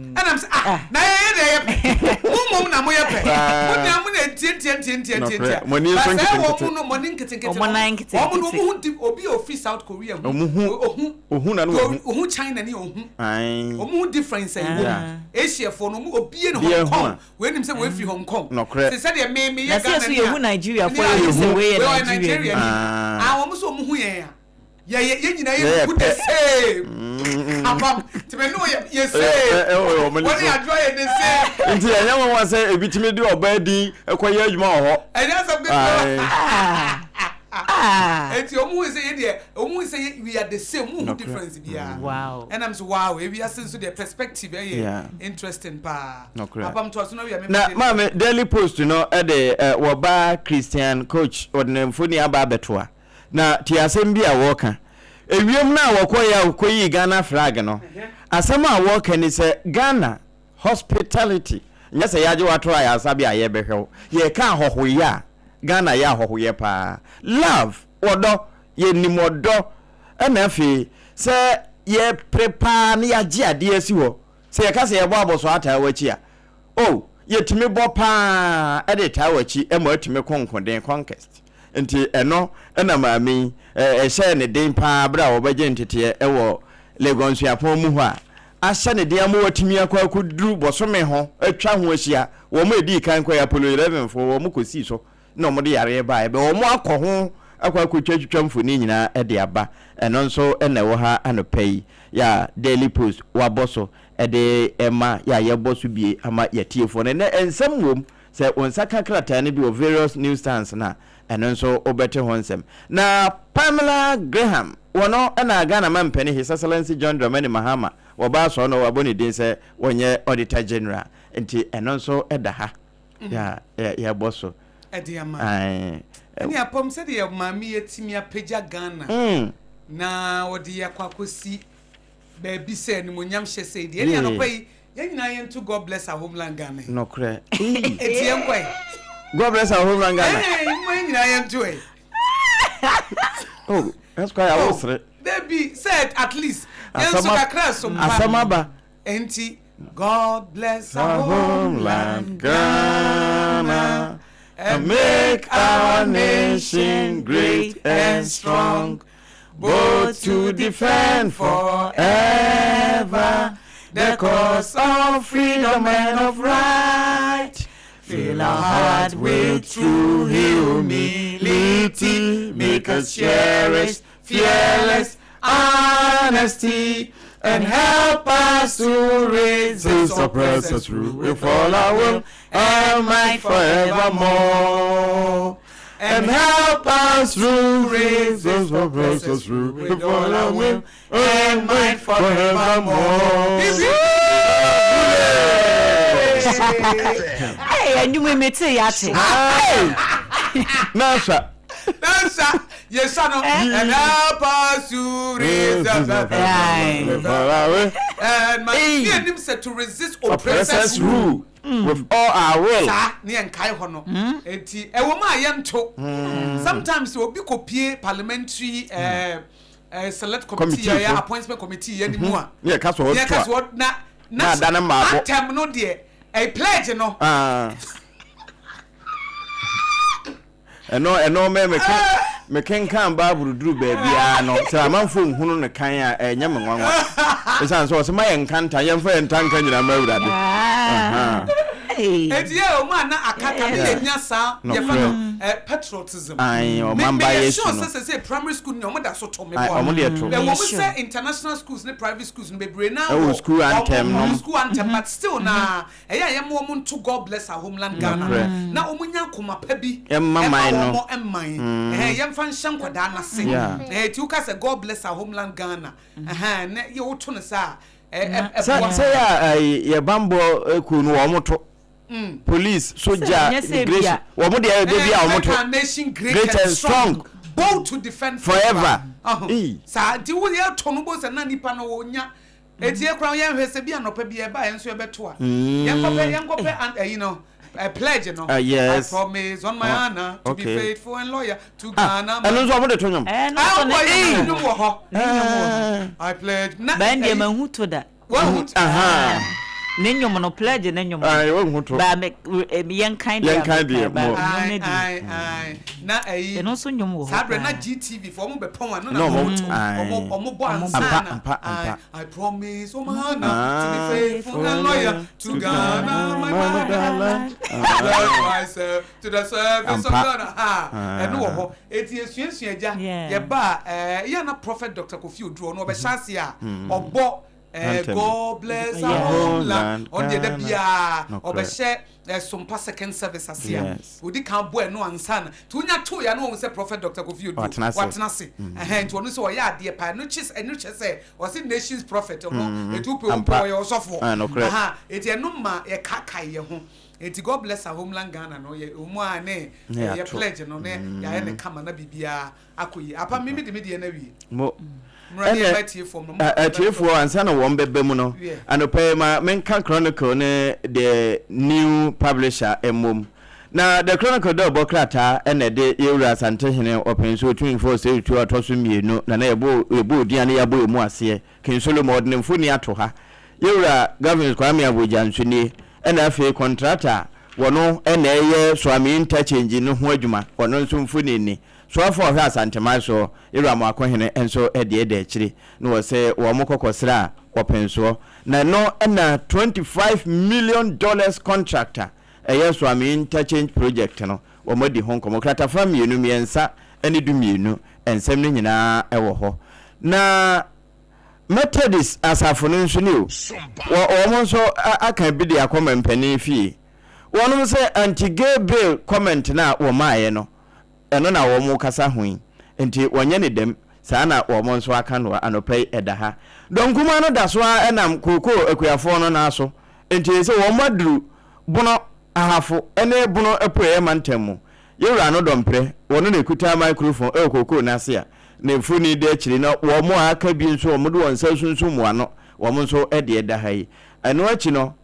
Ɛna mo sɛ ah na yɛyɛ deɛ yɛ pɛ. Mo mmom na mo yɛ pɛ. Mo deɛ mo na ntia ntia ntia ntia ntia ntia. Mo ani nso But sɛ nketenkete. wɔn no mo ani nketenkete. Wɔn nan nketenkete. Wɔn no wɔn hu di obi a ofi South Korea hu. Wɔn hu. Ohu. Ohu na no wɔn hu. Ohu China ni ohu. Ayi. Wɔn hu difference a ɛwɔ mu. Asia foɔ no wɔn obi ne Hong Kong. Wei nim sɛ wei firi Hong Kong. Nɔkorɛ. Te sɛ deɛ me me Na yɛ sɛ Ghana yɛso ni a. yɛhu Nigeria foɔ yɛhu sɛ wei yɛ Nigeria ni. ni. Ah wɔn nso wɔn hu yɛn a. Yɛyɛ yɛn nyinaa Yɛyɛ yɛ gu the pɛ. same. Apam nti me ne wo yɛ yɛ same. Ɛwɔ wɔn Wɔne so. Adwoa yɛ the same. Nti ɛnyɛ nwanwa sɛ ebi tumi de ɔbaa din kɔyɛ adwuma wɔ hɔ. Ɛnyɛ asɛm ketewa. Ae. Ah. Ah. Eti wɔn hu sɛ yɛ deɛ wɔn hu sɛ yɛ we are the same wɔn hu Nokorɛ. difference biara. Wow. Ɛnam so wow ewiase nso deɛ perspective ɛyɛ Yeah. interesting paa. Nokorɛ. Apam to aso na wia me Na maame Daily Post no de eh, wɔba Christian coach wɔde ne mfoni aba abɛtoa. Na tie asɛm bi a wɔka. Ewiem no a wɔkɔeɛ a wɔkɔyii Ghana flag no, asɛm a wɔka ni sɛ Ghana hospitality, nyɛ sɛ yɛagye wo ato ayaresabea a yɛrebɛhwɛ wo, yɛreka ahɔhoyɛ a, Ghana yɛ ahɔhoyɛ paa. Love, ɔdɔ, yɛnim ɔdɔ, ɛna afei sɛ yɛpere paa na yɛagye adeɛ asi hɔ, sɛ yɛka sɛ yɛbɔ abɔsoɔ ataa w'akyi a, Oh, yɛtumi bɔ paa de taa w'akyi ma watumi ko nkoden, conquest. Nti ɛno na maame yi ɛhyɛɛ ne den paa berɛ a wɔbɛgye nteteɛ wɔ Legon Suapɔn mu hɔ a, ahyɛ ne den ama watumi akɔ akɔduru bɔsome ho atwa ho ahyia. Wɔn a ɛdii kan kɔeɛ, Apollo 11 foɔ, wɔn kɔsii so na wɔde yareɛ baeɛ, bɛ wɔn akɔ ho akɔ akɔtwatwitwa mfoni nyinaa de aba. Ɛno nso na ɛwɔ ha anɔpa yi yɛ a Daily Post wabɔ so de rema yɛ a yɛbɔ so bie ama yɛatiefoɔ no. Ɛnnɛ nsɛm wom, sɛ wo nsa ka krataa no bi wɔ various newsstands no a, ɛno nso wobɛte ho nsɛm. Na Pamela Graham, wɔno na Ghana mampanin His Excellency John Dramani Mahama wɔba asɔre no wɔabɔ ne din sɛ wɔnyɛ Auditor General, nti ɛno nso da ha yɛ a yɛbɔ so. Ɛde ama. Ae. Ɛne apam sɛdeɛ maame yi atumi apagya Ghana na ɔde yɛ akɔ akɔsi baabi sɛ animuonyam hyɛ sei deɛ ɛne anɔpa yi yɛn nyinaa yɛnto God bless our homeland Ghana yi. Nokorɛ. Eti yɛn kɔ yi. God bless our homeland Ghana. Ɛɛ mo yɛn nyinaa yɛnto ɛ. Oh, that's why I was sere. Debi sɛ at least yɛn nso kakra so mpa. Asɛm aba. Enti God bless our homeland Ghana and make our nation great and strong. Both to defend forever the cause of freedom and of right. Fill our heart with true humility, make us cherish fearless honesty, and help us to resist oppressors rule with all our will and might forevermore. And help us to resist oppressors rule with all our will and might forevermore. Hey, ɛnwom yi mete yɛ ate. Nasa. Nasa, yɛsa no, and help us to resist. And my ne anim sɛ to resist oppressors rule with all our will. Saa ne yɛn nkae hɔ no. Eti ɛwɔ mu a yɛnto. Sometimes obi kɔpie parliamentary select committee Committee yɛ fo. appointment committee yɛ ne mu a. Ne yɛ ka sɛ Ne yɛ ka ɔto sɛ a. ɔ na Na ada ne mmaabɔ. anthem no deɛ ɛyɛ pledge no. Ah. Ɛno ɛno mɛ meke mekenkan Bible duru baabiara no sɛ amanfoɔ nhunu no kan a ɛnyɛ me nwanwa. Ɛsiane sɛ ɔsɛ ma yɛn nkanta yɛmfa yɛn ntanka nyinaa ma Awurade. Aha. Eti yɛ ɔmo a na akaka ne yɛ nya saa yɛfɛ no patriotism. Ae ɔman ba Me yɛ Yesu sure no. sɛ sɛsɛ primary school no ɔmo da so to me Ae boa. ɔmo deɛ to. Ɛwɔ mu sɛ international schools ne private schools no bebree naa Ɛwɔ wɔ school anthem ɔmo nom. school anthem but still naa ɛyɛ a yɛma wɔn nto God bless our homeland Ghana Nokorɛ. na wɔn nya akoma pa bi Ɛmma man no. wɔn man ɛhɛn yɛmfa nhyɛ nkwadaa n'ase Yeah. ɛhɛn ti woka sɛ God bless our homeland Ghana ɛhɛn na yɛ woto no saa ɛ ɛ Sɛ ɛboa sɛ yɛ a ɛyi yɛ bambɔ kuo no wɔn to. Police, soja, Sɛ ɛnyɛ sɛ immigration ebia- wɔn deɛ ɛde bi a wɔn Make to. our nation great, Great and strong, bold to defend Forever. Ɔho. Ei. Saa nti wo yɛ to no bo sɛ na nipa no wɔnya eti ekura yɛn hwɛ sɛ bi anɔpa bi ɛba yɛn nso yɛbɛto a yɛn kɔpɛ yɛn kɔpɛ an ɛyi no pledge no. Ah, yes. I promise on my Oh, honor to be okay. faithful and loyal to Ah, Ghana. ɛno nso wɔn de to nnwom. Ɛno Ah, nso ne ɔbɔ yɛn nnwom nnwom wɔ hɔ. Ne nnwom wɔ hɔ. I pledge. Na Bɛn deɛ ɛyi- mahu to da. Wahu. Aha. Ne nnwom no pledge ne nnwom no. Ayi wɔn to. Ba me yɛn kan deɛ. Yɛn kan deɛ, Ba mo. nnwom Ayi ne deɛ. ayi ayi na ɛyi. Ɛno nso nnwom wɔ hɔ Saa berɛ na paa. GTV fo ɔmo bɛpɔn a no Na na ɔmo ɔmo to aye. ɔmo ɔmo bɔ Ɔmo ansa Ampa, na ampa, ampa. I promise oh my honor Ah, to be faithful and loyal to Ghana my motherland I pledge myself to the service of Ampa. Ghana ha Ah. ɛno wɔ hɔ eti esuasua gya Yeah. yɛba a ɛɛ yɛ na Prophet Dr. Kofi Oduro ɔno ɔbɛhyɛ ase a ɔbɔ. Anthem. God bless our homeland. Ɔno deɛ da biara ɔbɛhyɛ Sompa second service ase a, ɔdi kan bɔ ɛno ansa na nti wonya too ya na wɔn sɛ Prophet Dr. Kofi Oduro watena ase. Ɛhɛn, nti ɔno sɛ ɔyɛ adeɛ paa. Ɛno kye ɛno kyɛ sɛ ɔse nations prophet ɔno ɛti wopɛ wopɛ ɔyɛ ɔsɔfoɔ. Aha, nti ɛno ma yɛkaakae yɛ ho. Nti God bless our homeland Ghana no yɛ ɔmu a ne yɛ pledge no ne yɛayɛ ne kama na biribiara akɔ yie. Apa me mede me deɛ no awie. Mo Mmra ne ɛnɛ yɛmma atiefoɔ no. a- atiefoɔ ansa na wɔn bɛba mu no, Wiɛ. anɔpa yi ma menka Chronicle ne The New Publisher mmom. Na The Chronicle dɛ ɔbɔ krataa ɛna ɛde Yɛwura Asantehene Ɔpɛnso Otumfoɔ Osei Tutu a ɔtɔ so mmienu na na yɛbɔ yɛbɔ odin a na yɛabɔ emu aseɛ, King Solomon, ɔde ne mfoni ato ha. Yɛwura Governs Kwame Abogya nso nie. Ɛna afei kɔntrata a wɔno na ɛyɛ Suame Interchange no ho adwuma, ɔno nso mfoni ni. Soafo a ɔhwɛ Asanteman soɔ, Yewura Amoakohene nso deɛ da akyire na wɔse wɔn kɔ kɔsra Ɔpensoɔ. Na ɛno na 25 million dollars contract a ɛyɛ Suame Interchange project no wɔn adi ho nkɔmmɔ. Kratafa mmienu, mmiɛnsa ne du mmienu, nsɛm no nyinaa wɔ hɔ. Na Methodist asafo no nso ni o, wɔ wɔn nso aka bi de akɔ mampanin fie. Wɔnom sɛ anti-gay bill comment no a wɔmaeɛ no, Ɛno na wɔrekasa ho yi, enti wɔnyɛ no dɛm. Saa na wɔn nso aka no anɔpa yi, ɛda ha. Dɔm kumaa no da so ara nam kookoo akuafoɔ no nan so, enti ɛsɛ wɔaduru Bono Ahafo ne Bono Apueeɛ mantam mu. Yɛn wura no Dɔmprɛ, wɔno na ɛkuta microphone wɔ kookoo no ase a ne mfoni da akyire, na wɔn a aka bi nso wɔde wɔn nsa sunsum wɔn ano, wɔn nso deɛ da ha yi. Ɛno akyi no,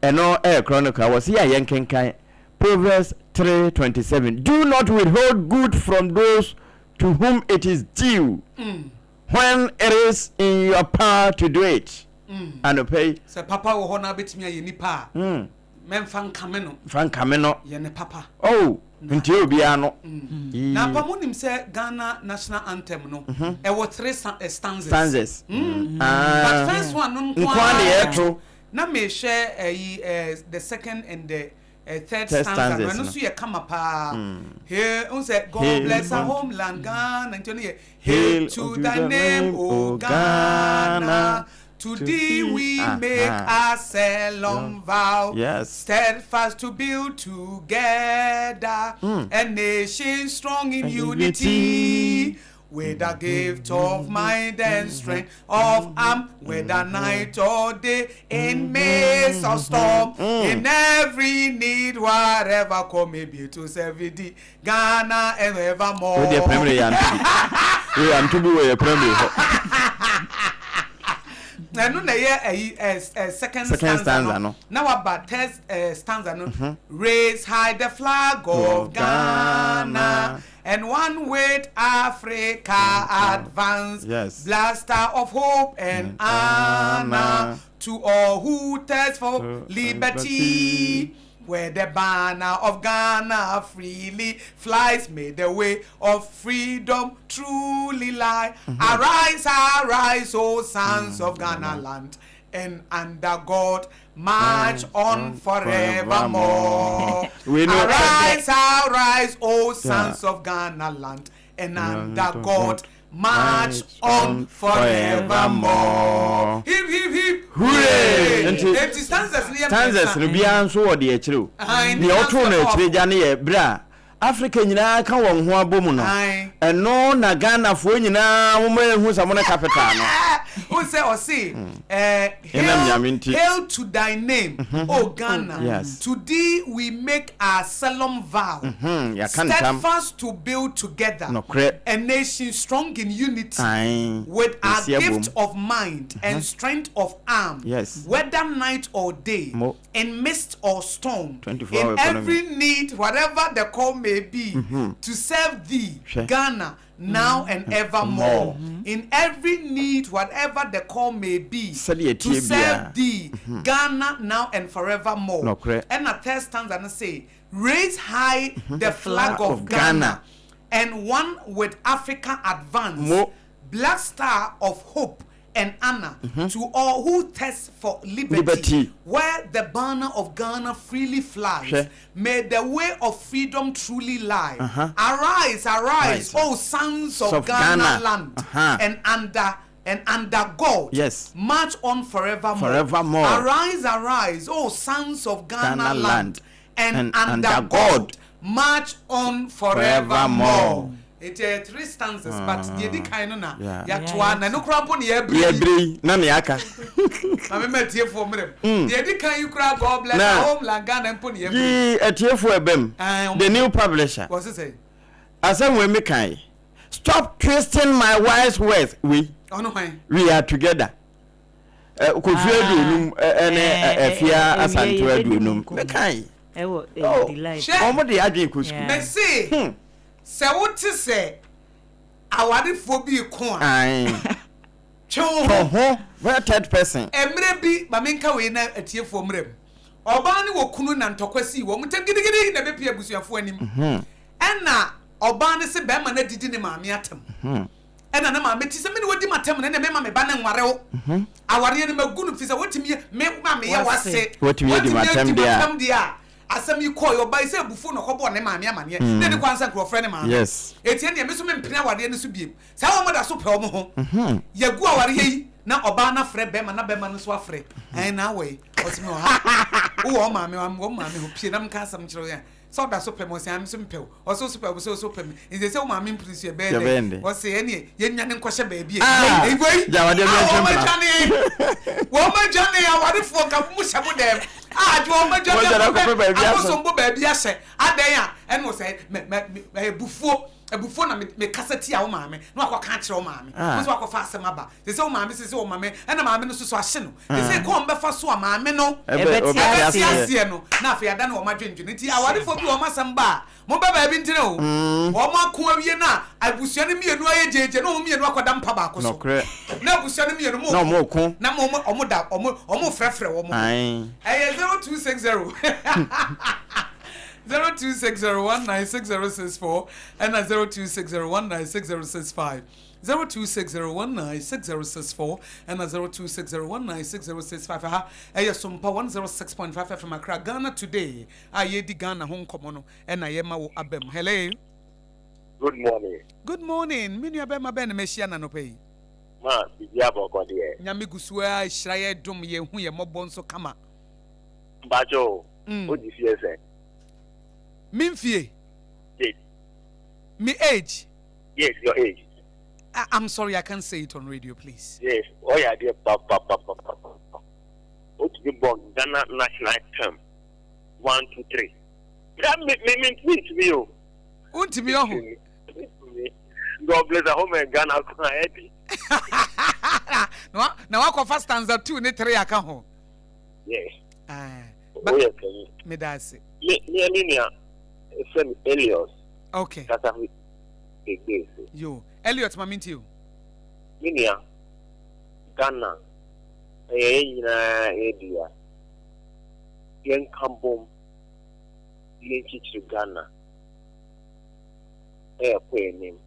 Ɛno yɛ Chronicle a wɔse yɛ a yɛnkenkan Proverbs 3:27 Do not withhold good from those to whom it is due when it is in your power to do it. Anɔpa yi. Sɛ papa wɔ hɔ na abɛtumi ayɛ nipa a, mɛmfa nkame no. Mfa nkame no. Yɛ ne papa. Oh, ntie obiara no. Na apa mo nim sɛ Ghana national anthem no ɛwɔ three stanzas. Stanzas. But first one no nko ara na yɛto. Na mehwɛ ɛyi eh, the second and the eh, third stanza no, ɛno nso yɛ kama paa. Hail, n sɛ God bless our homeland Ghana, nti ɛno yɛ Hail to thy name, O Ghana, to thee we make a solemn vow, steadfast to build together a nation strong in unity. With the gift of mind and strength of arm, whether night or day, in midst of storm, in every need, whatever come may be to serve thee, Ghana and evermore. Wo deɛ primary yɛ anto bi. Wo yɛ anto bi wɔ yɛ primary hɔ. Ɛno na ɛyɛ ɛyi ɛ second stanza no. Na waba third stanza no. Raise high the flag of Ghana. And one with Africa advance. Yes. Blaster of hope and honor to all who thirst for liberty. Where the banner of Ghana freely flies, may the way of freedom truly lie. Arise, arise, O sons of Ghana land, and under God march on forevermore. Arise, arise, O sons of Ghana land, and under God march on forevermore. Hip, hip, hip, hooray! Nti stanzas no yɛ Stanzas no biara nso wɔ deɛ akyire o. Deɛ ɔtoo no akyire gya no yɛ berɛ a Africa nyinaa ka wɔn ho abɔ mu no, ɛno na Ghanafoɔ nyinaa momma yɛnhu sɛ mo ne capital no. Wohu sɛ ɔse, eh, Ɛnam hail, Nyame nti. hail to thy name, O Ghana, Yes. to thee we make our solemn vow, Mhm, yɛaka ntam. steadfast to build together Nokorɛ. a nation strong in unity, Ae, with our yɛsi abom. gift of mind and strength of arm, Yes. whether night or day, Mo. in mist or storm, 24 hour in economy. every need, whatever the call may be, to serve thee, Hwɛ. Ghana, now and evermore. In every need, whatever the call may be, Sɛdeɛ to ɛteɛ serve biara. thee, Ghana, now and forevermore. Nokorɛ. Ɛna third stanza no say, raise high the flag of Of Ghana. Ghana, and one with Africa advance. Mo. Black star of hope and honor to all who thirst for liberty, Liberty. Where the banner of Ghana freely flies, Hwɛ. may the way of freedom truly lie. Arise, arise, Rise. O sons of, Of Ghana, Ghana. land, and under And under God Yes. March on forevermore Forevermore. Arise arise oh sons of Ghana, Ghana land, land, and, and under under God God march on forevermore. Forevermore. Nti ɛyɛ three stanzas but deɛ edi kan no na Yeah. yɛatoa na ɛno koraa mpo ne yɛabere yi. Yɛbere yi na nea aka. Maame ma atiefoɔ mmerɛ mu. Deɛ edi kan yi koraa God bless Na- our homeland Ghana mpo ne yɛabere yi. Yi atiefoɔ ɛbɛm. Ae, The new publisher. Wɔse sɛ Asɛm wei mi kan yi. Stop twisting my wife's words. We ɔno hwan? we are together. Kofi aduonum ɛne Afia Asante aduonum. Mi kan yi. Ɛwɔ Oh. delight. Hwɛ. Wɔn de adwene kɔ sukuu. Yeah. Mese sɛ wote sɛ awarefoɔ bi ko a Ayi. twe wo ho. Ɔho bɛyɛ third person. Mmerɛ bi ma menka wei na atiefoɔ mmerɛ mu ɔbaa ne wɔ kunu na ntɔkwa sii wɔn ntam gidigidi na ɛbɛpie abusuafoɔ anim ɛna ɔbaa ne se bɛrima no adidi ne maame atam ɛna ne maame ti sɛ me ne wadi m'atam no ɛna mema me ba ne nware wo awareɛ no magu no fi sɛ wotumi yɛ me ma meyɛ wase Wotumi adi m'atam deɛ a. m'atam deɛ a asɛm yi kɔɔ yɛ ɔbaa yi sɛ abufuo na ɔkɔbɔɔ ne maame amaneɛ na ɛde kwan sɛ nkurɔfrɛ ne maame Yes. eti ɛnneɛ me so mempene awareɛ no so biem saa wɔn da so pɛ wɔn ho yɛgu awareɛ yi na ɔbaa no afrɛ bɛrima na bɛrima no nso afrɛ ɛn na awɔ yi ɔsi mi wɔ ha wowɔ ɔmaame wa wɔ maame ho pie na mka asɛm kyerɛ yɛn sɛ ɔda so pɛ mi ɔsi ame so mpɛ wo ɔsi so pɛ wo sɛ ɔso pɛ mi nti sɛ wo maame mpiri so yɛ bɛyɛ Yɛbɛyɛ dɛ dɛ. ɔsi ɛnneɛ yɛnwane nkɔhyɛ baabi Ah! yɛ wei Gyawadeɛ bi a ɛntwe wɔn mpena. adwane wɔn adwane awarefoɔ nka mo hyɛ mo dɛm a adwo wɔn adwane Wɔn adwane akɔpɛ baabi ahyɛ. akosombo baabi ahyɛ adan a ɛna ɔsɛ mɛ mɛ mɛ ebufuo ebufuo na me kasa tia wo maame na wakɔ ka akyerɛ wo maame Ah. nso wakɔfa asɛm aba sɛ sɛ wo maame sɛ sɛ wo maame ɛna maame no soso ahye no sɛ sɛ kɔn bɛfa so a maame no Ɛbɛ Ɛbɛte ɔbɛte ɛbɛte aseɛ. aseɛ no na afei ada ne wɔn adwendwene nti awarefoɔ bi wɔn asɛm ba a mo bɛ baabi ntina o wɔn ako awie na abusua no mmienu ayɛ gyegye na wɔn mmienu akɔda mpa baako so Nɔkorɛ. na abusua no mmienu mo Na ɔmo ko. na mo ɔmo da ɔmo ɔmo frɛfrɛ wɔn Ayi. ɛyɛ 0260 0260196064 ɛna 0260196065 0260196064 ɛna 0260196065 ha ɛyɛ Sompa 106.5 FM Accra Ghana Today a yɛdi Ghana ho nkɔmmɔ no ɛna yɛma wo abam. Hello. Good morning. Good morning. Me nua bɛrima bɛn na mahyia nanɔpa yi? Ma, biribi abɔkɔ deɛ. Nyame gu so a hyira yɛ dom yɛn hu yɛ mmɔbɔ nso kama. Mpacho, o di fie sɛ? Me mfie? Yes. Me age? Yes, your age. I'm sorry, I can't say it on radio, please. Yes, ɔyɛ adeɛ pa pa pa pa pa pa. O ti bɔ Ghana national anthem one two three. Ya me me me ntumi ntumi o. Wontumi ɔho. Ntumi. God bless our home and Ghana kwan ɛdi. Na wakɔfa stanza two ne three aka ho. Yes. Ah, O yɛ panyin. Meda ase. Me me me nua efɛ mi Elios. Okay. Kasa fi egbe ese. Yo, Elliot ma minti o. Me nua Ghana ɛyɛ yɛn nyinaa yɛ dea. Yɛnka bom yɛnkyikyiri Ghana ɛyɛ kɔ anim.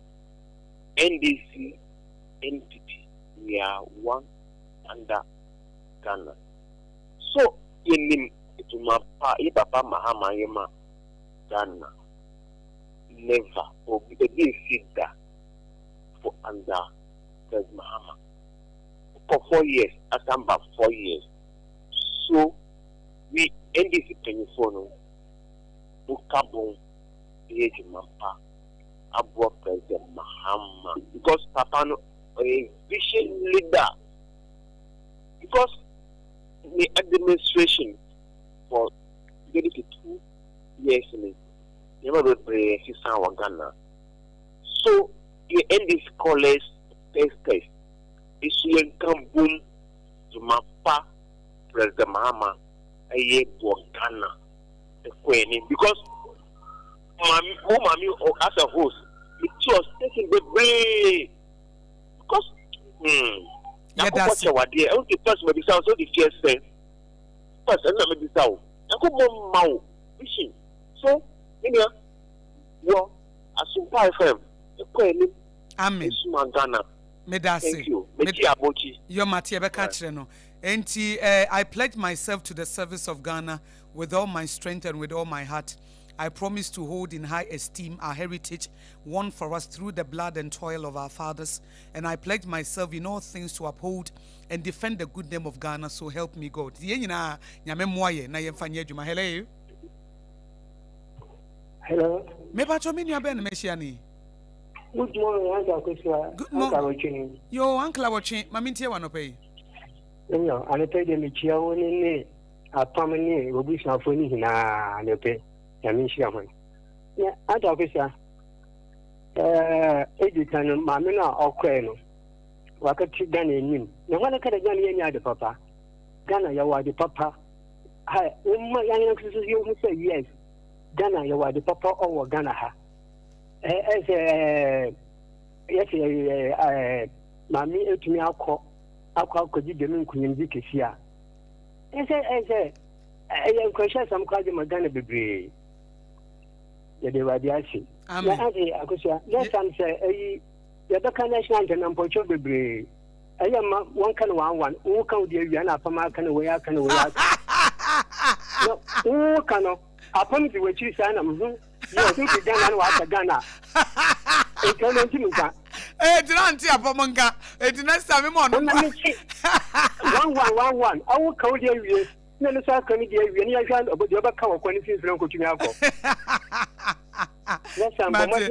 NDC, NPP, we are one under Ghana. So yɛnim adwuma pa yɛ papa Mahama yɛ ma Ghana. Never obi ebi esi da for under President Mahama. For 4 years, asan ba 4 years. So we NDC mpanyinfoɔ no woka bom yɛ adwuma pa aboa President Mahama because papa no ɔyɛ vision leader because the administration for 32 years ni nneɛma bebree sisan wɔ Ghana. So yɛ NDC scholars testers esu yɛn ka bom dwuma pa President Mahama ɛyɛ wɔ Ghana ɛkɔ anim because maame wo maame as a host me ti wɔ station bebree because Yɛda Nyankopɔn ase. Kyɛ wadeɛ ɛwo ti first mabisa wo sɛ wode fie sɛ first ɛno na mabisa wo Nyankopɔn ma wo vision so me nua wɔ Asompa FM ɛkɔ anim. Amen. Esuma Ghana. Meda ase. Thank you, mekyi abɔkyi. Yo, mate yɛbɛka kyerɛ no. Enti I pledge myself to the service of Ghana with all my strength and with all my heart. I promise to hold in high esteem our heritage won for us through the blood and toil of our fathers, and I pledge myself in all things to uphold and defend the good name of Ghana, so help me God. Yɛn nyinaa, Nyame mmoa yɛn na yɛmfa nyɛ adwuma. Hello. Hello. Mepacho me nua bɛn na mahyia no yi? Good morning, Uncle Akosua. Good morning. Uncle Awotwe. Yo, Uncle Awotwe, ma mentie wɔ anɔpa yi. Yo, anɔpa yi deɛ mekyia wo ne ne apam ne w'abusuafoɔ ne nyinaa anɔpa Nyame nhyira ho. Na Uncle Akosua, ɛɛ edi kan no maame no a ɔkɔɛ no wakɛte Ghana anim. Na hɔ no ka dɛ Ghana yɛnyɛ ade papa. Ghana yɛwɔ ade papa. Ha, woma yɛn nso yɛhu sɛ yes, Ghana yɛwɔ ade papa ɔwɔ Ghana ha. Ɛsɛ yɛsɛ ɛɛ maame etumi akɔ akɔ akɔgye dɛm nkunyimdzi kɛse a ɛsɛ ɛsɛ ɛyɛ nkuranhyɛ asɛm koraa de ma Ghana bebree. Yɛde Awurade ase. Na ase akosua next time sɛ ɛyi yɛbɛka national anthem na mpɔkyɛw bebree ɛyɛ ma wɔnka no one one woka wo deɛ awia na apam aka no wei aka no wei aka na woka no apam di w'akyiri saa na mhm Yes, nti Ghana na waka Ghana. Nti ɔno nti nka. Eh, nti na nti apam nka. Nti next time mo ɔno. Ɔna me se 1111 awo ka wo deɛ awie. Na no so aka ne deɛ awie ne yɛhwɛ deɛ ɔbɛka wɔ kwan ne mfimfini nkotumi akɔ. Next time bɔ mmɔden.